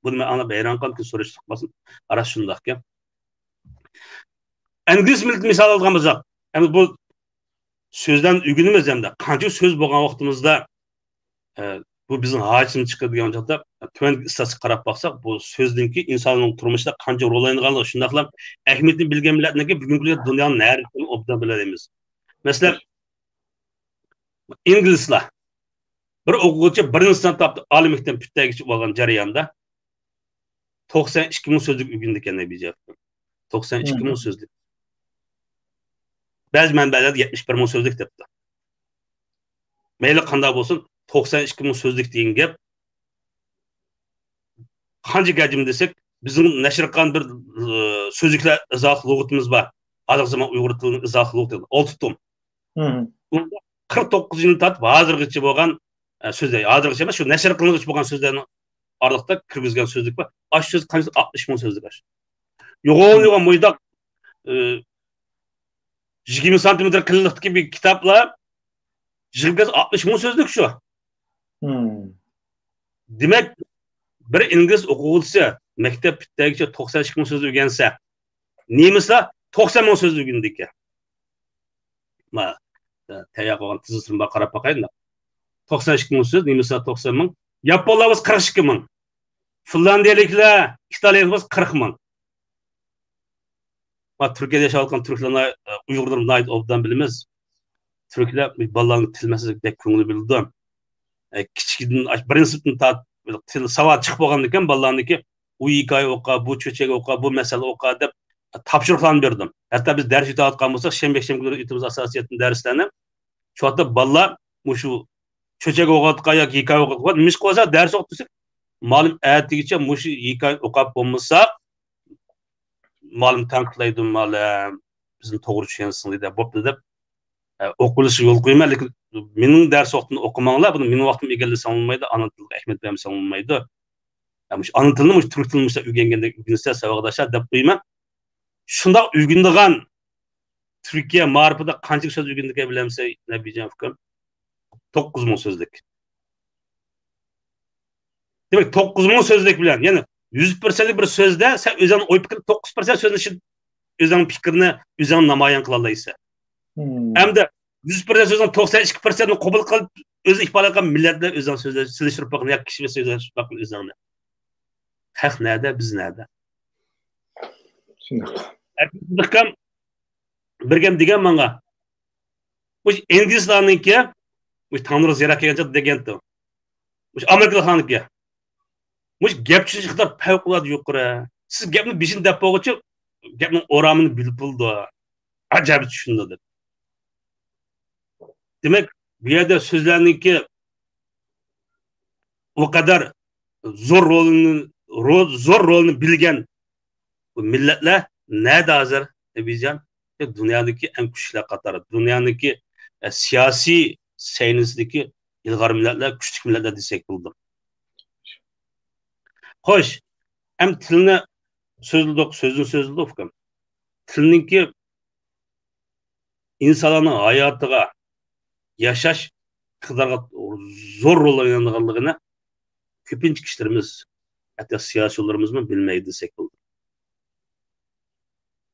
بۇنى مەن ئاڭلاپ ھەيران قالدىم، سۈرۈشتە قالسۇن. راست شۇنداقكەن. ئىنگلىز مىللىتىنى مىسال ئالغان بولساق، ئەمدى بۇ سۆزلەرنى ئۆگىنىمىز ئەمدى. قانچە سۆز بولغان ۋاقتىمىزدا، ئە، بۇ بىزنىڭ ھاجىتىمىز چىقىدۇ دېگەن چاغدا، تۆۋەندىكى ئىستاتىستىكىغا قاراپ باقساق، بۇ سۆزنىڭكى ئىنساننىڭ تۇرمۇشىدا قانچە رول ئوينىغانلىقى، شۇنداقلا ئەھمىيىتىنى بىلگەن مىللەتنىڭكى بۈگۈنكى كۈندە دۇنيانىڭ نەرىسىنى ئوبدان بىلەلەيمىز. مەسىلەن، ئىنگلىزلار بىر ئوقۇغۇچى بىرىنچى سىنىپتا ئالىي مەكتەپ پۈتتۈرگۈچە بولغان جەرياندا توقسان ئىككى مىڭ سۆزلۈك ئۆگىنىدىكەن نەتىجە. توقسان ئىككى مىڭ سۆزلۈك. بەزى مەنبەلەردە يەتمىش بىر مىڭ سۆزلۈك دەپتۇ. مەيلى قانداق بولسۇن، توقسان ئىككى مىڭ سۆزلۈك دېگەن گەپ قانچە ھەجىم دېسەك، بىزنىڭ نەشر قىلغان بىر، ئى، سۆزلۈكلەر ئىزاھلىق لۇغىتىمىز بار. ھازىرقى زامان ئۇيغۇر تىلىنىڭ ئىزاھلىق لۇغىتى، ئالتە توم. ئۇندا قىرىق توققۇز يىلدىن تارتىپ ھازىرغىچە بولغان، ئە، سۆزلەر، ھازىرغىچە ئەمەس، شۇ نەشر قىلىنغۇچە بولغان سۆزلەرنىڭ ئارىلىقتا كىرگۈزگەن سۆزلۈك بار. ئاشۇ سۆز قانچە؟ ئاتمىش مىڭ سۆزلۈك ئاشۇ. يوغان، يوغان مۇنداق، ئى، يىگىرمە سانتىمېتىر قېلىنلىقتىكى بىر كىتابلار يىغىپ كەلسە ئاتمىش مىڭ سۆزلۈك شۇ. دېمەك، بىر ئىنگلىز ئوقۇغۇچىسى مەكتەپ پۈتتۈرگۈچە توقسان ئىككى مىڭ سۆز ئۆگەنسە، نېمىسلار توقسان مىڭ سۆز ئۆگىنىدىكەن. ما، تەييار قىلغان تىزىملىرىمغا قاراپ باقايلى. توقسان ئىككى مىڭ سۆز، نېمىسلار توقسان مىڭ، ياپونلار بولسا قىرىق ئىككى مىڭ، فىنلاندىيەلىكلەر، ئىتالىيەلىكلەر بولسا قىرىق مىڭ. ما، تۈركىيەدە ياشاۋاتقان تۈركلەرنى، ئۇيغۇرلىرىنى ناھايىتى ئوبدان بىلىمىز. تۈركلەر بالىلارنىڭ تىل مەسىلىسىگە بەك كۆڭۈل بۆلىدۇ. ئە، كىچىكىدىن، ئاش-، بىرىنچى سىنىپتىن تارتىپ تىل ساۋاتى چىقىپ بولغاندىكىن بالىلارنىڭكى ئۇ ھېكايە ئوقۇ، بۇ چۆچەك ئوقۇ، بۇ مەسەلە ئوقۇ دەپ تاپشۇرۇقلارنى بېرىدۇ. ھەتتا بىز دەرس ئۆتۈۋاتقان بولساق، شەنبە، يەكشەنبە كۈنلىرى ئۆتىمىز ئاساسىيەتتىن دەرسلەرنى. شۇ ۋاقىتتا بالىلار مۇشۇ چۆچەك ئوقۇۋاتقان ياكى ھېكايە ئوقۇۋاتقان، نېمە ئىش قىلىۋاتسا دەرس ئوقۇپ تۇرسا، مۇئەللىم ئەتىگىچە مۇشۇ ھېكايە ئوقۇپ بولمىساق، مۇئەللىم تەنقىدلەيدۇ، مۇئەللىم، بىزنى توغرا چۈشەنسىڭىز دېدى، بوپتۇ دەپ، ئە، ئوقۇۋېلىشقا يول قويىمەن، لېكىن مېنىڭ دەرس ۋاقتىمدا ئوقۇماڭلار، بۇنى مېنىڭ ۋاقتىمدا ئىگىلىسەڭلار بولمايدۇ، ئانا تىلغا ئەھمىيەت بەرمىسەڭلار بولمايدۇ. ئە، مۇشۇ ئانا تىلنى، مۇشۇ تۈرك تىلىنى مۇشۇنداق ئۆگەنگەندەك ئۆگىنىسىلەر ساۋاقداشلار دەپ قويىمەن. شۇنداق ئۆگىنىدىغان تۈركىيە مائارىپىدا قانچىلىك سۆز ئۆگەندىكەن بىلەمسەن، نەبىجان ئۇكام؟ توققۇز مىڭ سۆزلۈك. دېمەك، توققۇز مىڭ سۆزلۈك بىلەن، يەنى يۈز پىرسەنتلىك بىر سۆزدە سەن ئۆزۈڭنىڭ ئوي پىكرىنى توققۇز پىرسەنت سۆزلىشىپ، ئۆزۈڭ پىكرىنى ئۆزۈڭ نامايان قىلالايسەن. ھەمدە يۈز پىرسەنت سۆزنىڭ توقسان ئىككى پىرسەنتىنى قوبۇل قىلىپ، ئۆزى ئىپادە قىلغان مىللەت بىلەن ئۆزۈڭ سۆزلە-، سېلىشتۇرۇپ باققىن ياكى كىشى بىلەن سۆزلەشتۈرۈپ باققىن ئۆزۈڭنى. خەق نەدە، بىز نەدە؟ شۇنداق. ئەپەندىم بىر گەپ دېگەن ماڭا. مۇشۇ ئىنگلىزلارنىڭكى، مۇشۇ تاڭلىرىغا زىيارەت كەلگەنچە دېگەنتى. مۇشۇ ئامېرىكىلىقلارنىڭكى. مۇشۇ گەپ چۈشىنىش ئىقتىدارى پەۋقۇلئاددە يۇقىرى. سىز گەپنى بېشىنى دەپ بولغۇچە، گەپنىڭ ئورامىنى بىلىپ بولىدۇ. ئەجەب چۈشىنىدۇ دەپ. دېمەك، بۇ يەردە سۆزلەرنىڭكى ئۇ قەدەر زور رولىنى، رو-، زور رولىنى بىلگەن بۇ مىللەتلەر نەدە ھازىر، نەبىجان؟ دۇنيادىكى ئەڭ كۈچلۈكلەر قاتارىدا، دۇنيانىڭكى، ئە، سىياسىي سەھنىسىدىكى ئىلغار مىللەتلەر، كۈچلۈك مىللەتلەر دېسەك بولىدۇ. خوش، ئەمدى تىلنى سۆزلىدۇق، سۆزنى سۆزلىدۇق، ئۇكام. تىلنىڭكى ئىنسانلارنىڭ ھاياتىغا، ياشاش ئىقتىدارىغا زور رول ئوينايدىغانلىقىنى كۆپىنچە كىشىلىرىمىز، ھەتتا سىياسىيونلىرىمىزمۇ بىلمەيدۇ دېسەك بولىدۇ.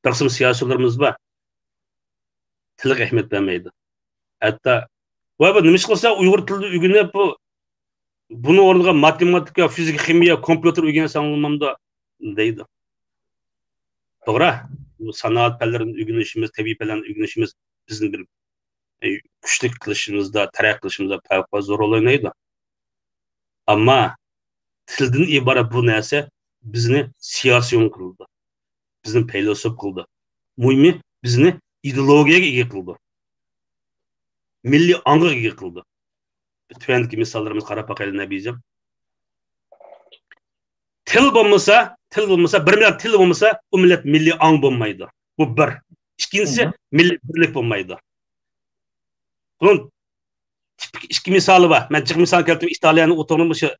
بىر قىسىم سىياسىيونلىرىمىز بار، تىلغا ئەھمىيەت بەرمەيدۇ. ھەتتا، ۋاي، بۇ نېمە ئىش قىلسا ئۇيغۇر تىلىنى ئۆگىنىپ، بۇ، بۇنىڭ ئورنىغا ماتېماتىكا، فىزىكا، خىمىيە، كومپيۇتېر ئۆگەنسەڭ بولمامدۇ دەيدۇ. توغرا، بۇ سانائەت پەنلىرىنى ئۆگىنىشىمىز، تەبىئىي پەنلەرنى ئۆگىنىشىمىز بىزنى بىر، ئە، كۈچلۈك قىلىشىمىزدا، تەرەققىي قىلىشىمىزدا پەۋقۇلئاددە زور رول ئوينايدۇ. ئەمما تىلدىن ئىبارەت بۇ نەرسە بىزنى سىياسىيون قىلىدۇ، بىزنى پەيلاسوپ قىلىدۇ. مۇھىمى، بىزنى ئىدېئولوگىيەگە ئىگە قىلىدۇ. مىللىي ئاڭغا ئىگە قىلىدۇ. تۆۋەندىكى مىساللىرىمىزغا قاراپ باقايلى، نەبىجان. تىل بولمىسا، تىل بولمىسا، بىر مىللەت تىلى بولمىسا، ئۇ مىللەت مىللىي ئاڭ بولمايدۇ. بۇ بىر. ئىككىنچىسى، مىللىي بىرلىك بولمايدۇ. بۇنىڭ تىپىك ئىككى مىسالى بار. مەن جىق مىسال كەلتۈردۈم. ئىتالىيەنى ئوتتۇرىغا، مۇشۇ،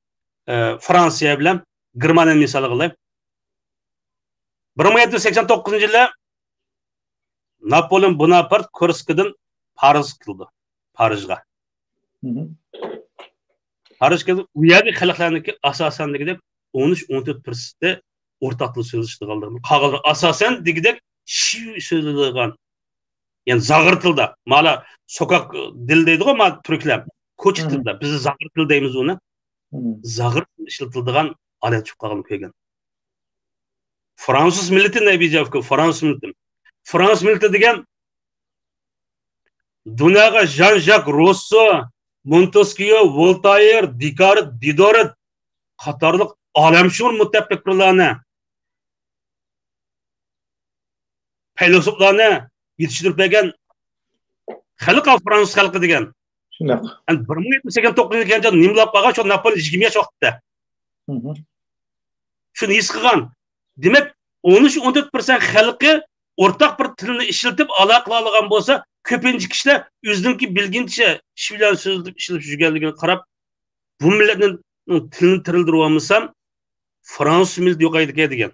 ئە، فرانسىيە بىلەن گېرمانىيەنى مىسال قىلاي. بىر مىڭ يەتتە يۈز سەكسەن توققۇزىنچى يىلى ناپولېئون بوناپارت كورسىكىدىن پارىژغا كېلىدۇ. پارىژغا. پارىژغا كېلىدۇ. ئۇ يەردىكى خەلقلەرنىڭكى ئاساسەن دېگۈدەك ئون ئۈچ، ئون تۆت پىرسەنتى ئورتاق تىل سۆزلىشىدىغانلىقىنى، قالغانلىرى ئاساسەن دېگۈدەك شىۋ سۆزلەيدىغان، يەنى زاغرا تىلدا، مانا سوكاك دىل دەيدىغۇ، مانا تۈركلەر، كوچا تىلدا، بىز زاغرا تىل دەيمىز ئۇنى. زاغرا تىل ئىشلىتىلىدىغان ئادەت چىقىپ قالغانلىقىنى كۆرگەن. فرانسۇز مىللىتى، نەبىجان ئۇكا، فرانسۇز مىللىتى. فرانسۇز مىللىتى دېگەن دۇنياغا ژان ژاك روسسو، مونتېسكيو، ۋولتاير، دېكارت، دىدورىت قاتارلىق ئالەمشۇمۇل مۇتەپەككۇرلارنى، پەيلاسوپلارنى يېتىشتۈرۈپ بەرگەن خەلق، فرانسۇز خەلقى دېگەن. شۇنداق. ئەمدى بىر مىڭ يەتتە يۈز سەكسەن توققۇزىنچى يىلغىچە نېمىلەپ قالغان شۇ ناپولېئون يىگىرمە ياش ۋاقتىدا. شۇنى ھېس قىلغان. دېمەك، ئون ئۈچ، ئون تۆت پىرسەنت خەلقى ئورتاق بىر تىلنى ئىشلىتىپ ئالاقە قىلالىغان بولسا، كۆپىنچە كىشىلەر ئۆزىنىڭكى بىلگىنىچە ئىش بىلەن سۆزلىشىپ ئىشلىتىپ يۈرگەنلىكىنى قاراپ، بۇ مىللەتنىڭ تىلىنى تىرىلدۈرۈۋالمىسام، فرانسۇز مىللىتى يوقايدىكەن دېگەن.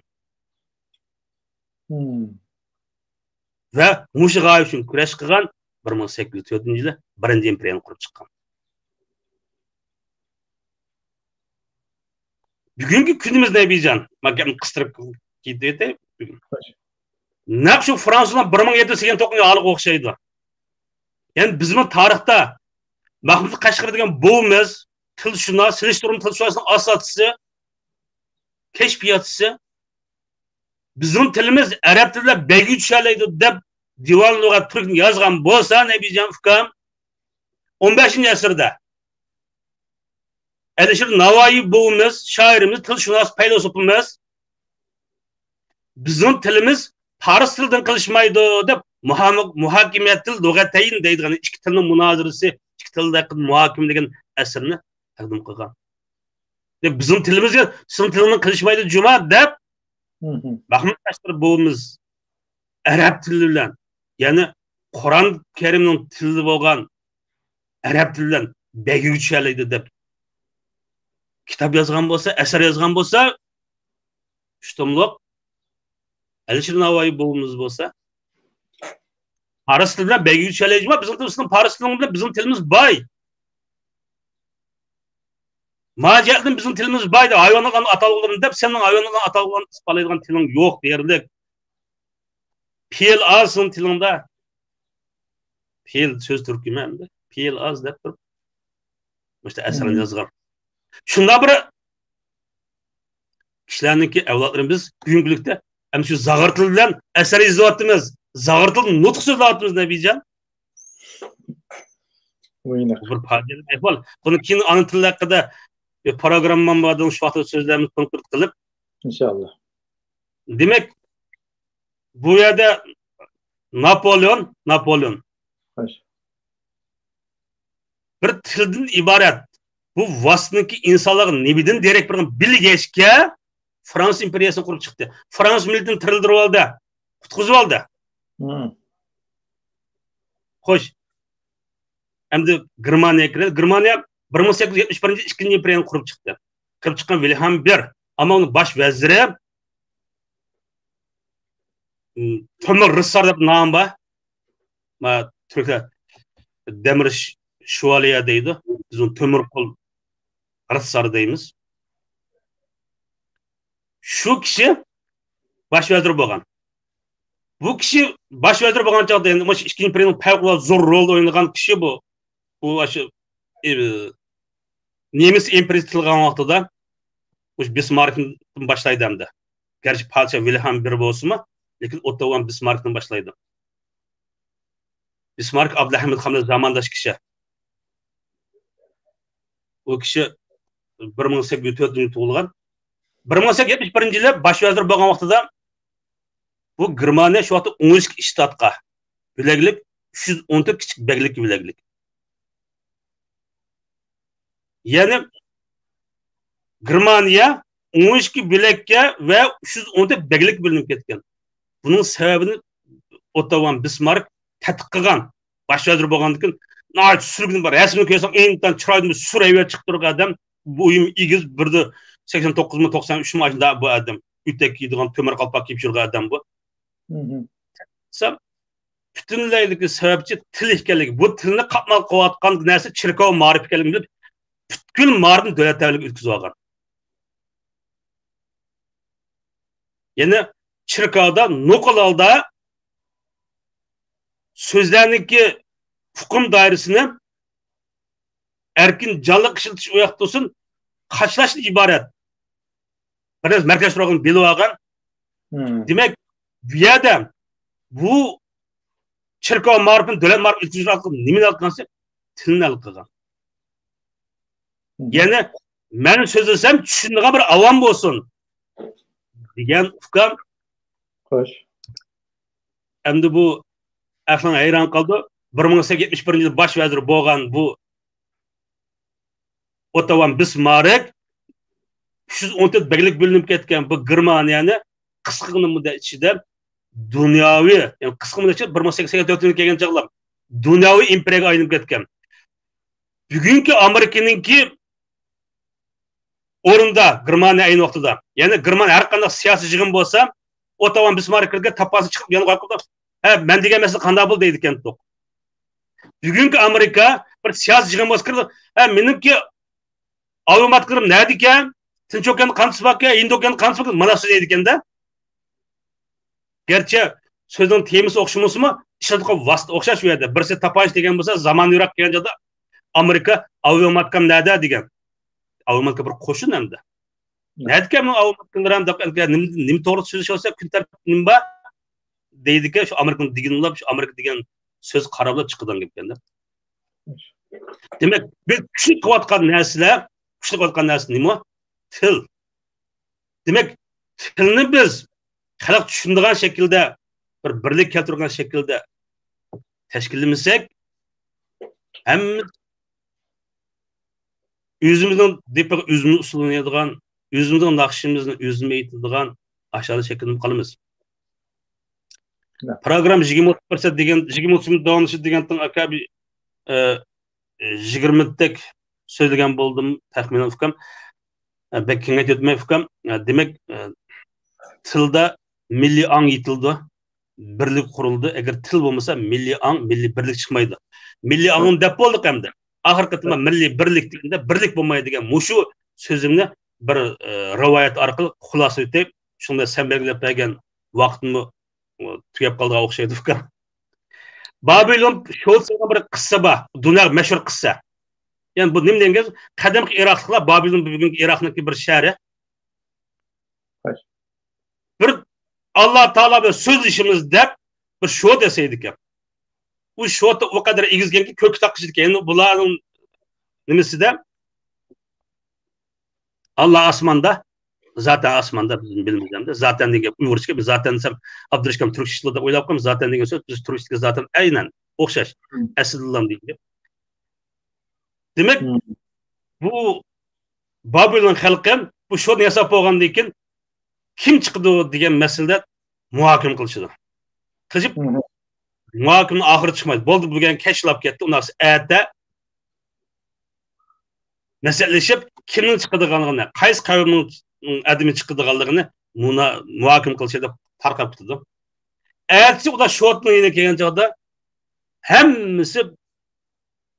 ۋە مۇشۇ غايە ئۈچۈن كۈرەش قىلغان، بىر مىڭ سەككىز يۈز تۆتىنچى يىلى بىرىنچى ئىمپېرىيەنى قۇرۇپ چىققان. بۈگۈنكى كۈنىمىز نەبىجان، مەن گەپنى قىستۇرۇپ كېتىۋېتەي. نەق شۇ فرانسۇزنىڭ بىر مىڭ يەتتە يۈز سەكسەن توققۇزىنچى ھالىغا ئوخشايدۇ. يەنى بىزمۇ تارىختا مەھمۇد قەشقىرى دېگەن بوۋىمىز، تىلشۇناس، سېلىشتۇرما تىلشۇناسنىڭ ئاساسچىسى، كەشپىياتچىسى، بىزنىڭ تىلىمىز ئەرەب تىلى بىلەن بەرگىگە چۈشەلەيدۇ دەپ دىۋان لۇغەت تۈركنى يازغان بولسا، نەبىجان ئۇكام، ئون بەشىنچى ئەسىردە ئەلىشىر ناۋايى بوۋىمىز، شائىرىمىز، تىلشۇناس، پەيلاسوپىمىز، بىزنىڭ تىلىمىز پارس تىلىدىن قېلىشمايدۇ دەپ، مۇھاكىمەتىل لۇغەتەين دەيدىغان ئىككى تىلنىڭ مۇنازىرىسى، ئىككى تىلدا مۇھاكىمە دېگەن ئەسىرنى تەقدىم قىلغان. دەپ، بىزنىڭ تىلىمىز سىزنىڭ تىلىڭدىن قېلىشمايدۇ جۇما دەپ، مەھمۇد قەشقىرى بوۋىمىز ئەرەب تىلى بىلەن، يەنى قۇرئان كەرىمنىڭ تىلى بولغان ئەرەب تىلى بىلەن بەيگىگە چۈشەلەيدۇ دەپ كىتاب يازغان بولسا، ئەسەر يازغان بولسا، ئۈچ توملۇق ئەلىشىر ناۋايى بوۋىمىز بولسا، پارس تىلى بىلەن بەيگىگە چۈشەلەيدۇ. بىزنىڭ تىلىمىز، پارس تىلى بىلەن بىزنىڭ تىلىمىز باي. ما جەھەتتىن بىزنىڭ تىلىمىز باي دەپ، ھايۋانلارنىڭ ئاتالغۇلىرىنى دەپ، سېنىڭ ھايۋانلارنىڭ ئاتالغۇلىرىنى ئىسپاتلايدىغان تىلىڭ يوق دېيەرلىك. پېئىل ئاز سېنىڭ تىلىڭدا. پېئىل سۆز تۈركۈمى ئەمدى. پېئىل ئاز دەپ تۇرۇپ، مۇشۇ ئەسەرنى يازغان. شۇنداق بىر كىشىلەرنىڭكى ئەۋلادلىرىمىز بۈگۈنكى كۈندە ئەمدى شۇ زاغۇر تىل بىلەن ئەسەر يېزىۋاتىمىز. زاغۇر تىلدا نۇتۇق سۆزلەۋاتىمىز، نەبىجان. بۇ بىر پاجىئەلىك ئەھۋال. بۇنى كېيىن ئانا تىل ھەققىدە بىر پروگراممام بار، شۇ ۋاقىتتا سۆزلەيمىز كونكرېت قىلىپ. ئىنشاللا. دېمەك، بۇ يەردە ناپولېئون، ناپولېئون. خوش. بىر تىلدىن ئىبارەت. بۇ ۋاسىتىنىڭكى ئىنسانلارغا نېمىدىن دېرەك بېرىدىغان بىلگەچكە، فرانسۇز ئىمپېرىيەسىنى قۇرۇپ چىقتى. فرانسۇز مىللىتىنى تىرىلدۈرۈۋالدى. قۇتقۇزۇۋالدى. مم. خوش. ئەمدى گېرمانىيەگە كىرەيلى. گېرمانىيە بىر مىڭ سەككىز يۈز يەتمىش بىرىنچى يىلى ئىككىنچى ئىمپېرىيەنى قۇرۇپ چىقتى. قۇرۇپ چىققان ۋىلھېلم بىر. ئەمما ئۇنىڭ باش ۋەزىرى، م، تۆمۈر رىتسار دەپ نامى بار. ما، تۈركلەر دەمىر ش-، شوۋاليە دەيدۇ. بىز ئۇنى تۆمۈر قول رىتسار دەيمىز. شۇ كىشى باش ۋەزىر بولغان. بۇ كىشى باش ۋەزىر بولغان چاغدا، يەنى مۇشۇ ئىككىنچى ئىمپېرىيەنىڭ پەۋقۇلئاددە زور رولدا ئوينىغان كىشى بۇ. بۇ ئاشۇ، ئى، نېمىس ئىمپېرىيىسى تىلغا ئالغان ۋاقتىدا مۇشۇ بىسماركتىن باشلايدۇ ئەمدى. گەرچە پادىشاھ ۋىلھېلم بىر بولسىمۇ، لېكىن ئوتتو ۋان بىسماركتىن باشلايدۇ. بىسمارك ئابدۇلھەمىد خان بىلەن زامانداش كىشى. ئۇ كىشى بىر مىڭ سەككىز يۈز تۆتىنچى يىلى تۇغۇلغان. بىر مىڭ سەككىز يۈز يەتمىش بىرىنچى يىلى باش ۋەزىر بولغان ۋاقتىدا بۇ گېرمانىيە شۇ ۋاقىتتا ئون ئىككى شتاتقا بۆلەكلىك، ئۈچ يۈز ئون تۆت كىچىك بەگلىككە بۆلەكلىك. يەنى گېرمانىيە ئون ئىككى بۆلەككە ۋە ئۈچ يۈز ئون تۆت بەگلىككە بۆلۈنۈپ كەتكەن. بۇنىڭ سەۋەبىنى ئوتتو ۋان بىسمارك تەتقىق قىلغان. باش ۋەزىر بولغاندىن كېيىن ناھايىتى سۈرگۈن بار. رەسىمىنى كۆرسەڭ ئېنىقتىن چىرايىدىن بىر سۈر ھەيۋەت چىقىپ تۇرغان ئادەم. بويى ئېگىز، بىر سەكسەن توققۇزمۇ، توقسان ئۈچمۇ ئاشۇنداق بۇ ئادەم. ئۆتەك كىيىدىغان، تۆمۈر قالپاق كىيىپ يۈرگەن ئادەم بۇ. مم. دېسەم، پۈتۈنلەيلىكى سەۋەبچى تىل ئىكەنلىكى، بۇ تىلنى قاتمال قىلىۋاتقان نەرسە چېركاۋ مائارىپى ئىكەنلىكىنى بىلىپ، پۈتكۈل مائارىپنى دۆلەت تەۋەلىكىگە ئۆتكۈزۈۋالغان. يەنى چېركاۋدا نوقۇل ھالدا سۆزلەرنىڭكى ئۇقۇم دائىرىسىنى ئەركىن جانلىق ئىشلىتىش ئۇ ياقتا تۇرسۇن، قاچىلاشتىن ئىبارەت. بىر نەرسە مەركەزلەشتۈرۈۋالغان، بىلىۋالغان. مم. دېمەك، بۇ يەردە بۇ چېركاۋ مائارىپىنى دۆلەت مائارىپىغا ئۆتكۈزۈش ئارقىلىق نېمىنى ھەل قىلغان دېسە، تىلنى ھەل قىلغان. مم. يەنى مەن سۆزلىسەم چۈشىنىدىغان بىر ئاۋام بولسۇن دېگەن ئۇكام. خوش. ئەمدى بۇ ئەقلىڭ ھەيران قالىدۇ. بىر مىڭ سەككىز يۈز يەتمىش بىرىنچى يىلى باش ۋەزىر بولغان بۇ ئوتتو ۋان بىسمارك ئۈچ يۈز ئون تۆت بەگلىك بۆلۈنۈپ كەتكەن بۇ گېرمانىيەنى قىسقىغىنە مۇددەت ئىچىدە دۇنياۋى، يەنى قىسقا مۇددەت ئىچىدە، بىر مىڭ سەككىز يۈز سەكسەن تۆتىنچى يىلى كەلگەن چاغلار دۇنياۋى ئىمپېرىيەگە ئايلىنىپ كەتكەن. بۈگۈنكى ئامېرىكىنىڭكى ئورنىدا گېرمانىيە ئەينى ۋاقتىدا. يەنى گېرمانىيە ھەر قانداق سىياسىي يىغىن بولسا، ئوتتو ۋان بىسمارك كىرگەن تاپانسا چىقىپ يانغا قويۇپ، ھە، مەن دېگەن مەسىلە قانداق بولدى دەيدىكەن. بۈگۈنكى ئامېرىكا بىر سىياسىي يىغىن بولسا كىرىدۇ، ھە، مېنىڭكى ئاۋىئاتوماتلىرىم نەدىكەن؟ تىنچ ئوكياندا قانچىسى باركەن، ھىندى ئوكياندا قانچىسى باركەن؟ مانا سۆزلەيدىكەندە. گەرچە سۆزنىڭ تېمىسى ئوخشىمىسىمۇ، ئىشلىتىدىغان ۋاسىتە ئوخشاش ئۇ يەردە. بىرسى تاپانچا دېگەن بولسا، زامانىۋىراق كەلگەن چاغدا ئامېرىكا ئاۋىئاتوماتكام نەدە دېگەن. ئاۋىئاتوماتكا بىر قوشۇن ئەمدى. نەدىكەن بۇ ئاۋىئاتوماتكىلىرىم دەپ، نېمە، نېمە توغرىلىق سۆزلىشىۋاتسا، كۈن تەرتىپى نېمە بار؟ دەيدىكەن، شۇ ئامېرىكىنىڭ دېگىنىلا، شۇ ئامېرىكا دېگەن سۆز قاراپلا چىقىدىغان گەپكەندە. دېمەك، بىز كۈچلۈك قىلىۋاتقان نەرسىلەر، كۈچلۈك قىلىۋاتقان نەرسە نېمە؟ تىل. دېمەك، تىلنى بىز خەلق چۈشىنىدىغان شەكىلدە، بىر بىرلىك كەلتۈرىدىغان شەكىلدە تەشكىللىمىسەك، ھەممىمىز ئۆزىمىزنىڭ دېپىغا ئۆزىمىز ئۇسسۇللىنىدىغان، ئۆزىمىزنىڭ ناخشىمىزنى ئۆزىمىز ئېيتىدىغان ئاشۇنداق شەكىلدە قالىمىز. پروگرامما يىگىرمە ئوتتۇز پىرسەنت دېگەن، يىگىرمە ئوتتۇز مىنۇت داۋاملىشىدۇ دېگەنتىڭ، ئاكا، بىر، ئە، يىگىرمە مىنۇتتەك سۆزلىگەن بولدۇم، تەخمىنەن، ئۇكام. ئە، بەك كېڭەيتىپ ئۆتمەي، ئۇكام. ئە، دېمەك، ئە، تىلدا مىللىي ئاڭ يېتىلىدۇ، بىرلىك قۇرۇلىدۇ. ئەگەر تىل بولمىسا، مىللىي ئاڭ، مىللىي بىرلىك چىقمايدۇ. مىللىي ئاڭنى دەپ بولدۇق ئەمدى. ئاخىرقى قېتىمدا مىللىي بىرلىك دېگەندە، بىرلىك بولمايدۇ دېگەن مۇشۇ سۆزۈمنى بىر، ئە، رىۋايەت ئارقىلىق خۇلاسىلىتىپ، شۇندا سەن بەلگىلەپ بەرگەن ۋاقىتمۇ تۈگەپ قالىدىغان ئوخشايدۇ، ئۇكام. بابىلون شوتى دېگەن بىر قىسسە بار. دۇنياغا مەشھۇر قىسسە. يەنى بۇ نېمە دېگەن گەپ؟ قەدىمكى ئىراقلىقلار، بابىلون بۈگۈنكى ئىراقنىڭكى بىر شەھىرى. بىر ئاللا تائالا بىلەن سۆزلىشىمىز دەپ بىر شوتى ياسايدىكەن. ئۇ شوتى ئۇ قەدەر ئېگىزكەنكى، كۆككە تاقىشىدىكەن. يەنى بۇلارنىڭ نېمىسىدە، ئاللا ئاسماندا، زاتەن ئاسماندا، بىز بىلمەيمىز ئەمدى. زاتەن دېگەن گەپ ئۇيغۇرچە گەپ. زاتەن دېسەم، ئابدۇرېشىت ئاكام تۈركچە دەپ ئويلاپ قالمىسۇن. زاتەن دېگەن سۆز، بىز تۈركچىدىكى زاتەن ئەينەن ئوخشاش. مم. ئەسلىدىن دېگەن گەپ. دېمەك، مم. بۇ بابىلون خەلقى بۇ شوتىنى ياساپ بولغاندىن كېيىن، كىم چىقىدۇ دېگەن مەسىلىدە مۇھاكىمە قىلىشىدۇ. قىلىشىپ، مم. مۇھاكىمىنىڭ ئاخىرى چىقمايدۇ. بولدى، بۈگۈن كەچ بولۇپ كەتتى، ئۇنداق ئەتە مەسلىھەتلىشىپ، كىمنىڭ چىقىدىغانلىقىنى، قايسى قەۋمنىڭ ئادىمى چىقىدىغانلىقىنى مۇنا-، مۇھاكىمە قىلىشى دەپ تارقاپ كېتىدۇ. ئەتىسى ئۇلار شوتنىڭ يېنىغا كەلگەن چاغدا ھەممىسى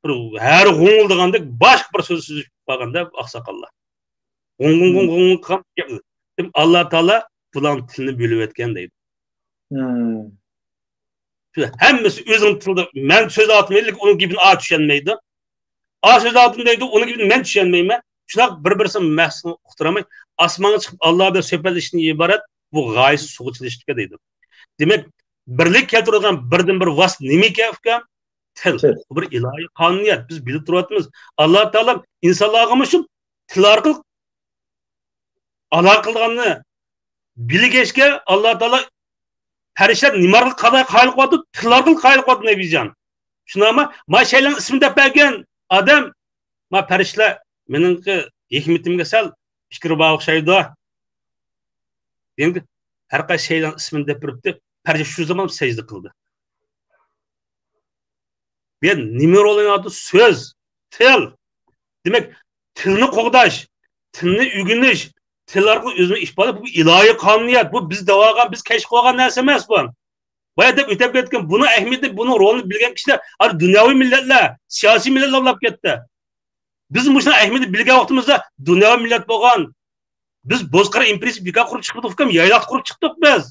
بىر ھەر غوڭۇلدىغاندەك باشقا بىر سۆز سۆزلىشىپ قالغاندا ئاقساقاللار. غوڭ، غوڭ، غوڭ، غوڭ، غوڭ قىلغان گەپ. دېمەك، ئاللا تائالا بۇلارنىڭ تىلىنى بۆلۈۋەتكەن دەيدۇ. مم. ھەممىسى ئۆزىنىڭ تىلىدا، مەن سۆزلەۋاتىمەن، لېكىن ئۇنىڭ گېپىنى ئا چۈشەنمەيدۇ. ئا سۆزلەۋاتىمەن دەيدۇ، ئۇنىڭ گېپىنى مەن چۈشەنمەيمەن. شۇنداق بىر-، بىرسىنىڭ مەقسىتىنى ئۇقتۇرالماي، ئاسمانغا چىقىپ ئاللا بىلەن سۆھبەتلىشىشتىن ئىبارەت بۇ غايىسى سۇغا چىلىشىدىكەن دەيدۇ. دېمەك، بىرلىك كەلتۈرىدىغان بىردىنبىر ۋاسىتە نېمىكەن، ئۇكام؟ تىل. تىل. بۇ بىر ئىلاھىي قانۇنىيەت. بىز بىلىپ تۇرۇۋاتىمىز. ئاللا تائالا ئىنسانلارغىمۇ شۇ تىل ئارقىلىق ئالاقە قىلىدىغاننى بىلگەچكە، ئاللا تائالا پەرىشتىلەر نېمە ئارقىلىق قايىل قىلىۋاتىدۇ؟ تىل ئارقىلىق قايىل قىلىۋاتىدۇ، نەبىجان. شۇنداقمۇ؟ ما شەيلەن ئىسمىنى دەپ بەرگەن ئادەم، ما پەرىشتىلەر مېنىڭكى ھېكمىتىمگە سەل پىكرى بار ئوخشايدۇ. دېگەن ھەر قايسى شەيلەن ئىسمىنى دەپ بېرىپتۇ. پەرىشتە شۇ زامان سەجدە قىلدى. بۇ يەردە نېمە رول ئوينايدۇ؟ سۆز، تىل. دېمەك، تىلنى قوغداش، تىلنى ئۆگىنىش، تىل ئارقىلىق ئۆزىنى ئىپادىلەش، بۇ ئىلاھىي قانۇنىيەت، بۇ بىز دەۋالغان، بىز كەشىپ قىلغان نەرسە ئەمەس بۇ. بايا دەپ ئۆتۈپ كەتكەن، بۇنىڭ ئەھمىيىتىنى، بۇنىڭ رولىنى بىلگەن كىشىلەر، ئارا دۇنياۋى مىللەتلەر، سىياسىي مىللەتلەر بولۇپ كەتتى. بىز مۇشۇنىڭ ئەھمىيىتىنى بىلگەن ۋاقتىمىزدا دۇنياۋى مىللەت بولغان، بىز بوزقىرى ئىمپېرىيىسى بىكار قۇرۇپ چىقمىدۇق، ئۇكام، يايلاقتا قۇرۇپ چىقتۇق بىز.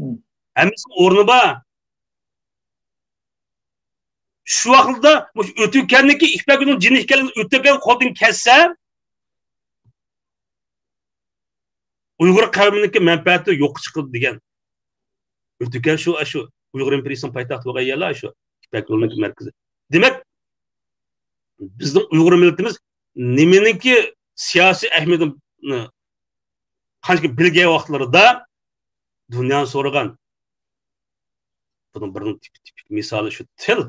مم. ھەممىسىنىڭ ئورنى بار. شۇ ۋاقىتتا مۇشۇ ئۆتۈكەننىڭكى ئىپەك يولىنىڭ جىنى ئىكەنلىكىنى ئۆتۈكەن قولدىن كەتسە، ئۇيغۇر قەۋمىنىڭكى مەنپەئەتى يوققا چىقىدۇ دېگەن. ئۆتۈكەن شۇ، شۇ ئۇيغۇر ئىمپېرىيىسىنىڭ پايتەختى بولغان يەرلەر شۇ. يىپەك يولىنىڭكى مەركىزى. دېمەك، بىزنىڭ ئۇيغۇر مىللىتىمىز نېمىنىڭكى سىياسىي ئەھمىيىتىنى قانچىكى بىلگەن ۋاقىتلىرىدا دۇنيانى سورىغان. بۇنىڭ بىرىنىڭ تىپىك، تىپىك مىسالى شۇ تىل.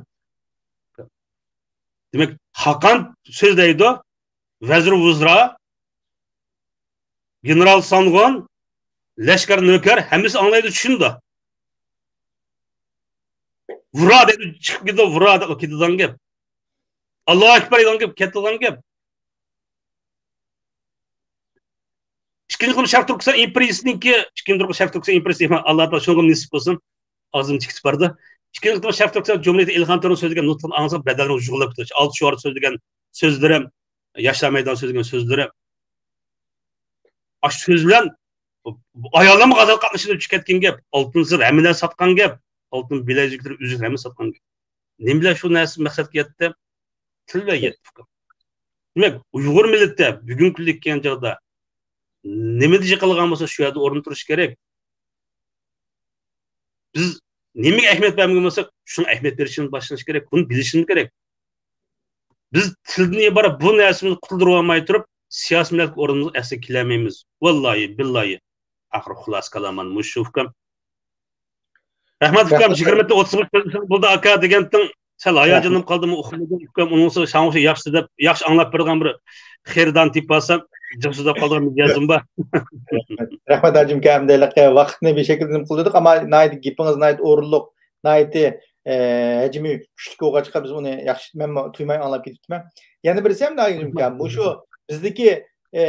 دېمەك، خاقان سۆزلەيدۇ، ۋەزىر ۋۇزرا، گېنېرال سانغۇن، لەشكەر نۆكەر، ھەممىسى ئاڭلايدۇ، چۈشىنىدۇ. ۋۇرا دەيدۇ، چىقىپ كېتىدۇ، ۋۇرا دەپ كېتىدىغان گەپ. ئاللاھۇ ئەكبەر دېگەن گەپ، كېتىدىغان گەپ. ئىككىنچى قېتىم شەرقىي تۈركىستان ئىمپېرىيىسىنىڭكى، ئىككىنچى قېتىم شەرقىي تۈركىستان ئىمپېرىيىسى، ئاللا تائالا شۇنىڭغا نېسىپ قىلسۇن. ئاغزىمنىڭ چىكىسى باردا. ئىككىنچى قېتىم شەرقىي تۈركىستان جۇمھۇرىيىتى ئىلھام تۇرۇن سۆزلىگەن نۇتقىنىڭ ئاڭلىساڭ بەدەنلىرىڭ يۇغلاپ كېتىدۇ. ئالتە شوئار سۆزلىگەن سۆزلىرى، ياشلار مەيدانىدا سۆزلىگەن سۆزلىرى. ئاشۇ سۆز بىلەن ئاياللارمۇ غازات قاتنىشىدا چۈشۈپ كەتكەن گەپ. ئالتۇن زىر ھەممە نەرسە ساتقان گەپ. ئالتۇن بىلەزۈكلىرى، ئۈزۈك ھەممە ساتقان گەپ. نېمە بىلەن شۇ نەرسە مەقسەتكە يەتتى؟ تىل بىلەن يەتتى، ئۇكام. دېمەك، ئۇيغۇر مىللىتى بۈگۈنكى كۈندە كەلگەن چاغدا نېمىدە جىقىلغان بولسا، شۇ يەردە ئورنىدا تۇرۇشى كېرەك. بىز نېمىگە ئەھمىيەت بەرمىگەن بولساق، شۇنىڭ ئەھمىيەت بېرىشىدىن باشلىنىش كېرەك. بۇنى بىلىشىمىز كېرەك. بىز تىلدىن ئىبارەت بۇ نەرسىمىزنى قۇتۇلدۇرۇۋالماي تۇرۇپ، سىياسىي مىللەتلىك ئورنىمىزغا ئەسلىگە كېلەلمەيمىز. ۋاللاھى، بىللاھى. ئاخىرى خۇلاسە كالام مانا مۇشۇ، ئۇكام. رەھمەت، ئۇكام. رەھمەت. يىگىرمە ئوتتۇز بولدى، ئاكا، دېگەنتىڭ سەل ھاياجانلىنىپ قالدىم، ئۇخلىدىم، ئۇكام. ئۇنىڭ ئۈستىگە ساڭا ئوخشاش ياخشى دەپ، ياخشى ئاڭلاپ بېرىدىغان بىر خېرىدارنى تېپىپ ئالسام. جىق سۆزلەپ قالىدىغان مىجەزىم بار. رەھمەت، ھاجىم ئاكا، ھەمدە ھېلىقى ۋاقىتنى بىر شەكىلدە نېمە قىلدۇق، ئەمما ناھايىتى گېپىڭىز ناھايىتى ئورۇنلۇق، ناھايىتى، ئە، ھەجمى كۈچلۈك بولغاچقا، بىز ئۇنى ياخشى، مەنمۇ تۇيماي ئاڭلاپ كېتىپتىمەن. يەنە بىرسى ھەمدە ھاجىم ئاكا، مۇشۇ بىزدىكى، ئە،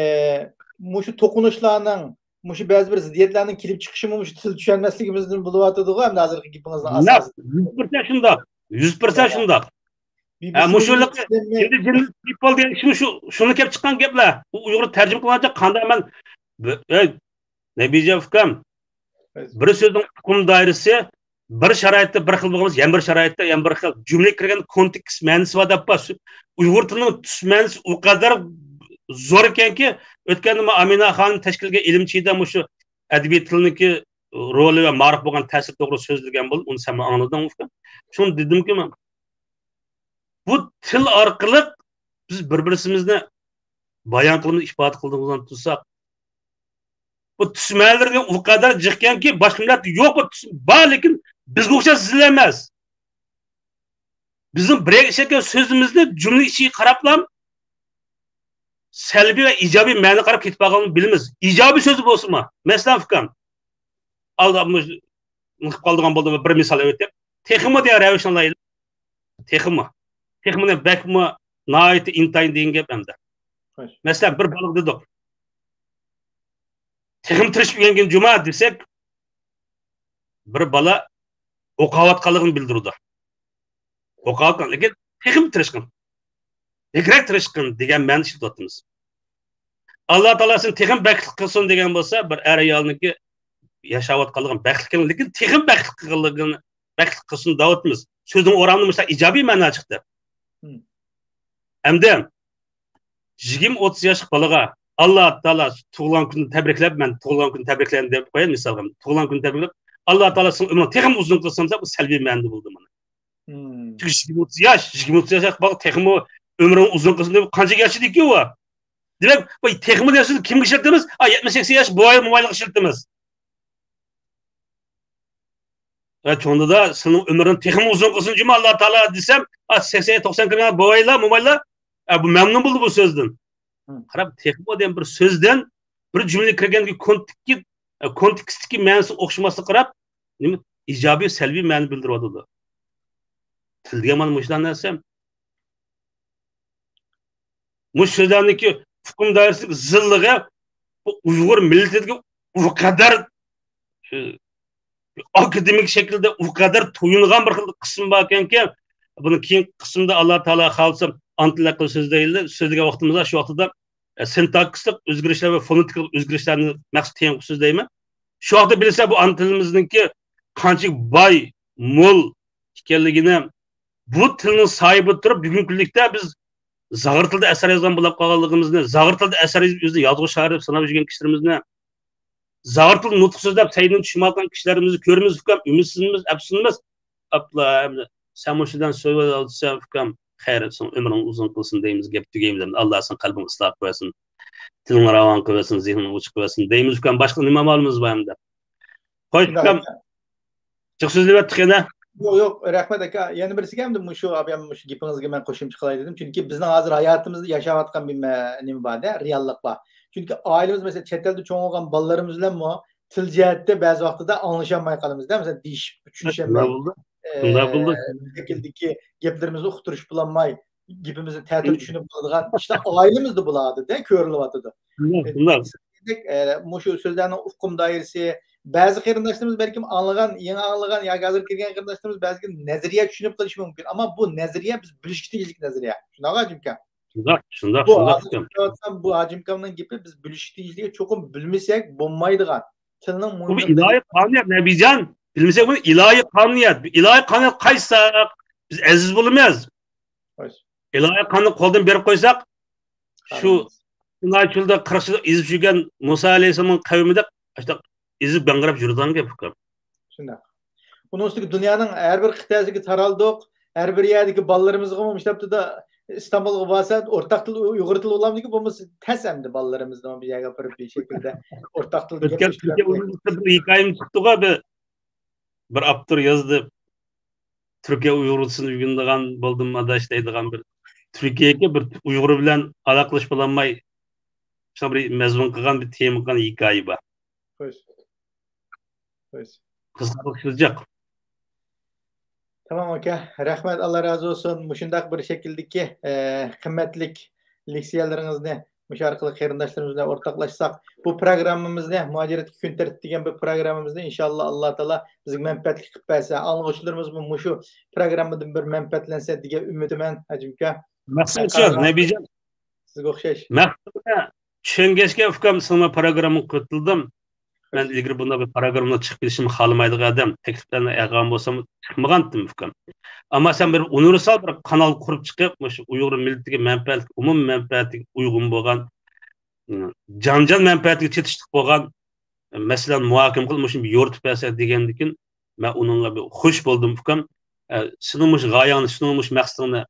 مۇشۇ توقۇنۇشلارنىڭ، مۇشۇ بەزى بىر زىددىيەتلەرنىڭ كېلىپ چىقىشىمۇ مۇشۇ تىل چۈشەنمەسلىكىمىزدىن بولۇۋاتىدىغۇ، ھەمدە ھازىرقى گېپىڭىزنىڭ ئاساسى. يۈز پىرسەنت شۇنداق. يۈز پىرسەنت شۇنداق. ھە، مۇشۇ ھېلىقى ئىندىجېنىس پىپل دېگەن ئىشمۇ شۇ، شۇنى كەپ چىققان گەپلەر. ئۇ ئۇيغۇر تەرجىمە قىلغانچە قانداق مەن، ئەي، نەبىجان ئۇكام، بىر سۆزنىڭ ئۇقۇم دائىرىسى بىر شارائىتتا بىر خىل بولغان بولسا، يەنە بىر شارائىتتا يەنە بىر خىل. جۈملىگە كىرگەن كونتېكست مەنىسى بار دەپ بار. ئۇيغۇر تىلىنىڭ تۈس مەنىسى ئۇ قەدەر زور ئىكەنكى، ئۆتكەندە مانا ئامىنە خانىم تەشكىل قىلغان ئىلىم چېيىدا مۇشۇ ئەدەبىي تىلنىڭكى رولى ۋە مائارىپ بولغان تەسىرى توغرا سۆزلىگەن بولدى. ئۇنى سەنمۇ ئاڭلىدىڭ ئۇكام. شۇنى دېدىمكى مەن، بۇ تىل ئارقىلىق بىز بىر-بىرسىمىزنى بايان قىلىمىز، ئىپادە قىلىدىغان تۇرساق، بۇ تۈس مەنىلىرى ئۇ قەدەر جىقكەنكى، باشقا مىللەتتە يوق. بۇ تۈس بار، لېكىن بىزگە ئوخشاش زىل ئەمەس. بىزنىڭ بىرەر ئىشلەتكەن سۆزىمىزنى جۈملە ئىچىگە قاراپلا سەلبىي ۋە ئىجابىي مەنىگە قاراپ كېتىپ قالغانلىقىنى بىلىمىز. ئىجابىي سۆزى بولسىمۇ، مەسىلەن، ئۇكام، ئالدى قىلىپ قالىدىغان بولدۇم، بىر مىسال ئېيتىپ، تېخىمۇ دېگەن رەۋىشنى ئالايلى. تېخىمۇ. تېخىمۇ بەكمۇ ناھايىتى ئىنتايىن دېگەن گەپ ئەمدى. مەسىلەن، بىر بالىغا دېدۇق، تېخىمۇ تىرىشىپ ئۆگەنگىن جۇما دېسەك، بىر بالا ئوقۇۋاتقانلىقىنى بىلدۈرىدۇ. ئوقۇۋاتقان، لېكىن تېخىمۇ تىرىشقىن، بەكرەك تىرىشقىن دېگەن مەنىنى ئىشلىتىۋاتىمىز. ئاللا تائالا سېنى تېخىمۇ بەختلىك قىلسۇن دېگەن بولسا، بىر ئەر ئايالنىڭكى ياشاۋاتقانلىقىنى بەختلىك قىلغىنى، لېكىن تېخىمۇ بەختلىك قىلغانلىقىنى، بەختلىك قىلسۇن دەۋاتىمىز. سۆزنىڭ ئورامىدا مۇشۇنداق ئىجابىي مەنا چىقتى. ئەمدى يىگىرمە ئوتتۇز ياشلىق بالىغا ئاللا تائالا تۇغۇلغان كۈنىنى تەبرىكلەپ، مەن تۇغۇلغان كۈنىنى تەبرىكلەيمەن دەپ قوياي مىسالغا. تۇغۇلغان كۈنىنى تەبرىكلەپ، ئاللا تائالا سېنىڭ ئۆمرۈڭ تېخىمۇ ئۇزۇن قىلسۇن دېسە، بۇ سەلبىي مەنىدە بولدى مانا. چۈنكى يىگىرمە ئوتتۇز ياش، يىگىرمە ئوتتۇز ياش بالا تېخىمۇ ئۆمرۈڭ ئۇزۇن قىلسۇن دەپ قانچە ياشىدىكى ئۇ؟ دېمەك، بۇ تېخىمۇ دېسىز، كىمگە ئىشلىتىمىز؟ ئا، يەتمىش سەكسەن ياش بوۋاي مومايلىققا ئىشلىتىمىز. ۋە چوڭ دادا، سېنىڭ ئۆمرۈڭ تېخىمۇ ئۇزۇن قىلسۇن جۇمۇ ئاللا تائالا دېسەم، ئا، سەكسەن توقسان كىرگەن بوۋايلار، مومايلار، ئە، بۇ مەمنۇن بولدى بۇ سۆزدىن. قاراپ، تېخىمۇ دېگەن بىر سۆزدىن بىر جۈملە كىرگەنكى كونتېكستتىكى، ئە، كونتېكستتىكى مەنىسى ئوخشىماسلىققا قاراپ، نېمە ئىجابىي، سەلبىي مەنە بىلدۈرۈۋاتىدۇ. تىل دېگەن مانا مۇشۇلار نەرسە. مۇشۇ سۆزلەرنىڭكى ئۇقۇم دائىرىسىدىكى زىللىقى بۇ ئۇيغۇر مىللىتىدىكى ئۇ قەدەر، ئى، ئاكادېمىك شەكىلدە ئۇ قەدەر تويۇنغان بىر خىل قىسىم باركەنكى، بۇنى كېيىنكى قىسىمدا ئاللا تائالا خالىسا ئانا تىل ھەققىدە سۆزلەيلى، سۆزلىگەن ۋاقتىمىزدا شۇ ۋاقتىدا، ئە، سىنتاكسىسلىق ئۆزگىرىشلەر ۋە فونېتىكىلىق ئۆزگىرىشلەرنى مەخسۇس تېڭىپ سۆزلەيمەن. شۇ ۋاقىتتا بىلسە بۇ ئانا تىلىمىزنىڭكى قانچىلىك باي، مول ئىكەنلىكىنى، بۇ تىلنىڭ ساھىبىدا تۇرۇپ بۈگۈنكى كۈنلۈكتە بىز زاغۇر تىلدا ئەسەر يازغان بولۇپ قالغانلىقىمىزنى، زاغۇر تىلدا ئەسەر يېزىپ ئۆزىنى يازغۇچى شائىر دەپ ساناپ يۈرگەن كىشىلىرىمىزنى، زاغۇر تىلدا نۇتۇق سۆزلەپ سەھىپىدىن چۈشۈرمەيۋاتقان كىشىلىرىمىزنى كۆرىمىز ئۇكام، ئۈمىدسىزمىز، ئەپسۇسلىنىمىز. ئاپلا، ئەمدى سەن مۇشۇ بىلەن سۆزلەۋاتسەن ئۇكام، خەير، سېنىڭ ئۆمرۈڭ ئۇزۇن قىلسۇن دەيمىز، گەپ تۈگەيمىز. ئەمدى ئاللا سېنىڭ قەلبىڭنى ئىسلاھ قىلىۋەتسۇن، تىلىڭنى راۋان قىلىۋەتسۇن، زېھنىڭنى ئوچۇق قىلىۋەتسۇن دەيمىز ئۇكام. باشقا نېمە ئامالىمىز بار ئەمدى؟ خوش، شۇنداق ئۇكام. ئاكا. جىق سۆزلىۋەتتۇق يەنە. يوق، يوق، رەھمەت ئاكا. يەنە بىرسىگە ئەمدى مۇشۇ، ئابىيام مۇشۇ گېپىڭىزگە مەن قوشۇمچە قىلاي دېدىم. چۈنكى بىزنىڭ ھازىر ھاياتىمىزدا ياشاۋاتقان بىر مە-، نېمە بار-دە، رېئاللىق بار. چۈنكى ئائىلىمىز، مەسىلەن، چەت ئەلدە چوڭ بولغان بالىلىرىمىز بىلەنمۇ تىل جەھەتتە بەزى ۋاقتىدا ئاڭلىشالماي قالىمىز-دە، مەسىلەن، دېيىشىپ چۈشىنىشەلمەي. شۇنداق بولدى. شۇنداق بولدى. ئە، شەكىلدىكى گەپلىرىمىزنى ئۇقتۇرۇشۇپ بولالماي، گېپىمىزنى تەتۈر چۈشىنىپ قالىدىغان ئىشلار ئائىلىمىزدە بولىدۇ-دە، كۆرۈلۈۋاتىدۇ. شۇنداق، شۇنداق. دېدۇق، ئە، مۇشۇ سۆزلەرنىڭ ئۇقۇم دائىرىسى، بەزى قېرىنداشلىرىمىز بەلكىم ئاڭلىغان، يېڭى ئاڭلىغان ياكى ھازىر كىرگەن قېرىنداشلىرىمىز بەزىدە نەزەرىيە چۈشىنىپ قېلىشى مۇمكىن. ئەمما بۇ نەزەرىيە بىز بىلىشكە تېگىشلىك نەزەرىيە. شۇنداق ھاجىم ئاكا؟ شۇنداق، شۇنداق بۇ ئىكەن. ھازىر سۆزلەۋاتقان بۇ ھاجىم ئاكامنىڭ گېپى بىز بىلىشكە تېگىشلىك، چوقۇم بىلمىسەك بولمايدىغان. تىلنىڭ بۇ مۇھىملىقى. ئىلاھىي قانۇنىيەت، نەبىجان. بىلمىسەك بۇ ئىلاھىي قانۇنىيەت. ئىلاھىي قانۇنىيەت قايساق، بىز ئەزىز بولىمىز. خوش. ئىلاھىي قانۇننى قولدىن بېرىپ قويساق، شۇ قانۇن. سىناي چۆلدە قىرىق يىل ئېزىپ يۈرگەن مۇسا ئەلەيھىسسالامنىڭ قەۋمىدەك ئاشۇنداق ئېزىپ گاڭگىراپ يۈرىدىغان گەپ ئۇكام. شۇنداق. ئۇنىڭ ئۈستىگە دۇنيانىڭ ھەر بىر قىتئەسىگە تارالدۇق، ھەر بىر يەردىكى بالىلىرىمىزغىمۇ مۇشۇنداق ئىستانبۇلغا بارسا ئورتاق تىل ئۇيغۇر تىلى بولامدىكىن، بولمىسا تەس ئەمدى بالىلىرىمىزنى بۇ يەرگە ئاپىرىپ بىر شەكىلدە ئورتاق تىلدا ئۆتكەن گەپلىشىپ تۈركىيە بېرىپ ئۇيغۇرلۇقتا بىر ھېكايىمىز چىقتىغۇ، بىر، بىر ئاپتور يازدى. تۈركىيە ئۇيغۇرچىسىنى ئۆگىنىدىغان بولدۇم ئاداش دەيدىغان بىر تۈركىيەگە بىر ئۇيغۇر بىلەن ئالاقىلىشىپ بولالماي شۇڭا بىر مەزمۇن قىلغان، بىر تېما قىلغان ھېكايە بار. خوش. خوش. قىزىقارلىق كېلىدىجەك. تامام، ئاكا. رەھمەت، ئاللا رازى بولسۇن. مۇشۇنداق بىر شەكىلدىكى، ئە، قىممەتلىك لېكسىيەلىرىڭىزنى مۇشۇ ئارقىلىق قېرىنداشلىرىمىز بىلەن ئورتاقلاشساق، بۇ پروگراممىمىزنى، مۇھاجىرەتتىكى كۈن تەرتىپ دېگەن بۇ پروگراممىمىزنى ئىنشاللا ئاللا تائالا بىزگە مەنپەئەتلىك قىلىپ بەرسە، ئاڭلىغۇچىلىرىمىزمۇ مۇشۇ پروگراممىدىن بىر مەنپەئەتلەنسە دېگەن ئۈمىدىمەن، ھاجىم ئاكا. مەقسەت شۇ، نەبىجان. سىزگە ئوخشاش. مەقسىتىمنى چۈشەنگەچكە، ئۇكام، سېنىڭ پروگرامماڭغا قوشۇلدۇم. مەن ئىلگىرى بۇنداق بىر پروگراممىغا چىقىپ كېلىشنى خالىمايدىغان ئادەم، تەكلىپلەرنى ئالغان بولسام، چىقمىغانتىم، ئۇكام. ئەمما سەن بىر ئۇنىۋېرسال بىر قانال قۇرۇپ چىقىپ، مۇشۇ ئۇيغۇر مىللىتىگە مەنپەئەتلىك، ئومۇمىي مەنپەئەتكە ئۇيغۇن بولغان، جانجان مەنپەئەتىگە چېتىشلىق بولغان مەسىلىنى مۇھاكىمە قىلىپ، مۇشۇنى بىر يورۇتۇپ بەرسە دېگەندىكىن، مەن ئۇنىڭغا بىر خوش بولدۇم، ئۇكام. ئە، سېنىڭ مۇشۇ غايەڭنى، سېنىڭ مۇشۇ مەقسىتىڭنى،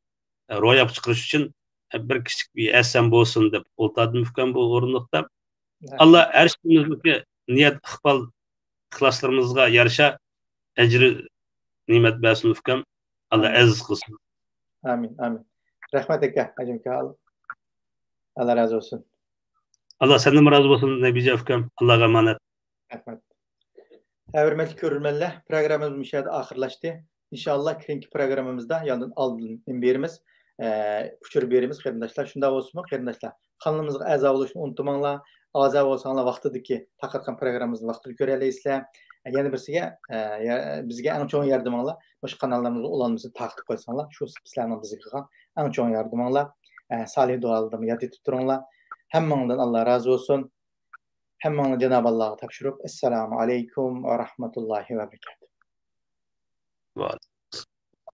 ئە، روياپقا چىقىرىش ئۈچۈن، ئە، بىر كىچىك بىر ھەسسەم بولسۇن دەپ ئولتۇردۇم، ئۇكام، بۇ ئورۇندۇقتا. ھە. ئاللا ھەر ئىشىمىزدىكى نىيەت، ئىقبال، ئىخلاسلىرىمىزغا يارىشا ئەجرى نېمەت بەرسۇن، ئۇكام. ئاللا ئامىن. ئەزىز قىلسۇن. ئامىن، ئامىن. رەھمەت، ئاكا، ھاجىم ئاكا. ئاللا رازى بولسۇن. ئاللا سەندىنمۇ رازى بولسۇن، نەبىجان ئۇكام. ئاللاغا ئامانەت. رەھمەت. ھە، ھۆرمەتلىك كۆرۈرمەنلەر، پروگراممىمىز مۇشۇ يەردە ئاخىرلاشتى. ئىنشاللا كېيىنكى پروگراممىمىزدا ياندىن ئالدىن نېمە بېرىمىز، ئە، ئۇچۇر بېرىمىز، قېرىنداشلار. شۇنداق بولسىمۇ، قېرىنداشلار، قانىلىمىزغا ئەزا بولۇشنى ئۇنتۇماڭلار. ئەزا بولساڭلار، ۋاقتىدىكى تارقاتقان پروگراممىمىزنى ۋاقتىدا كۆرەلەيسىلەر. ئە، يەنە بىرسىگە، ئە، يە-، بىزگە ئەڭ چوڭ ياردىمىڭلار مۇشۇ قاناللىرىمىزنى ئۇلانمىسىنى تارقىتىپ قويساڭلار، شۇ سىلەرنىڭ بىزگە قىلغان ئەڭ چوڭ ياردىمىڭلار. ئە، سالىھ دۇئالىرىمنى ياد ئېتىپ تۇرۇڭلار. ھەممىڭلاردىن ئاللا رازى بولسۇن. ھەممىڭلارنى جانابى ئاللاغا تاپشۇرۇپ، ئەسسالامۇ ئەلەيكۇم ۋە رەھمەتۇللاھى ۋە بەرىكاتۇھ.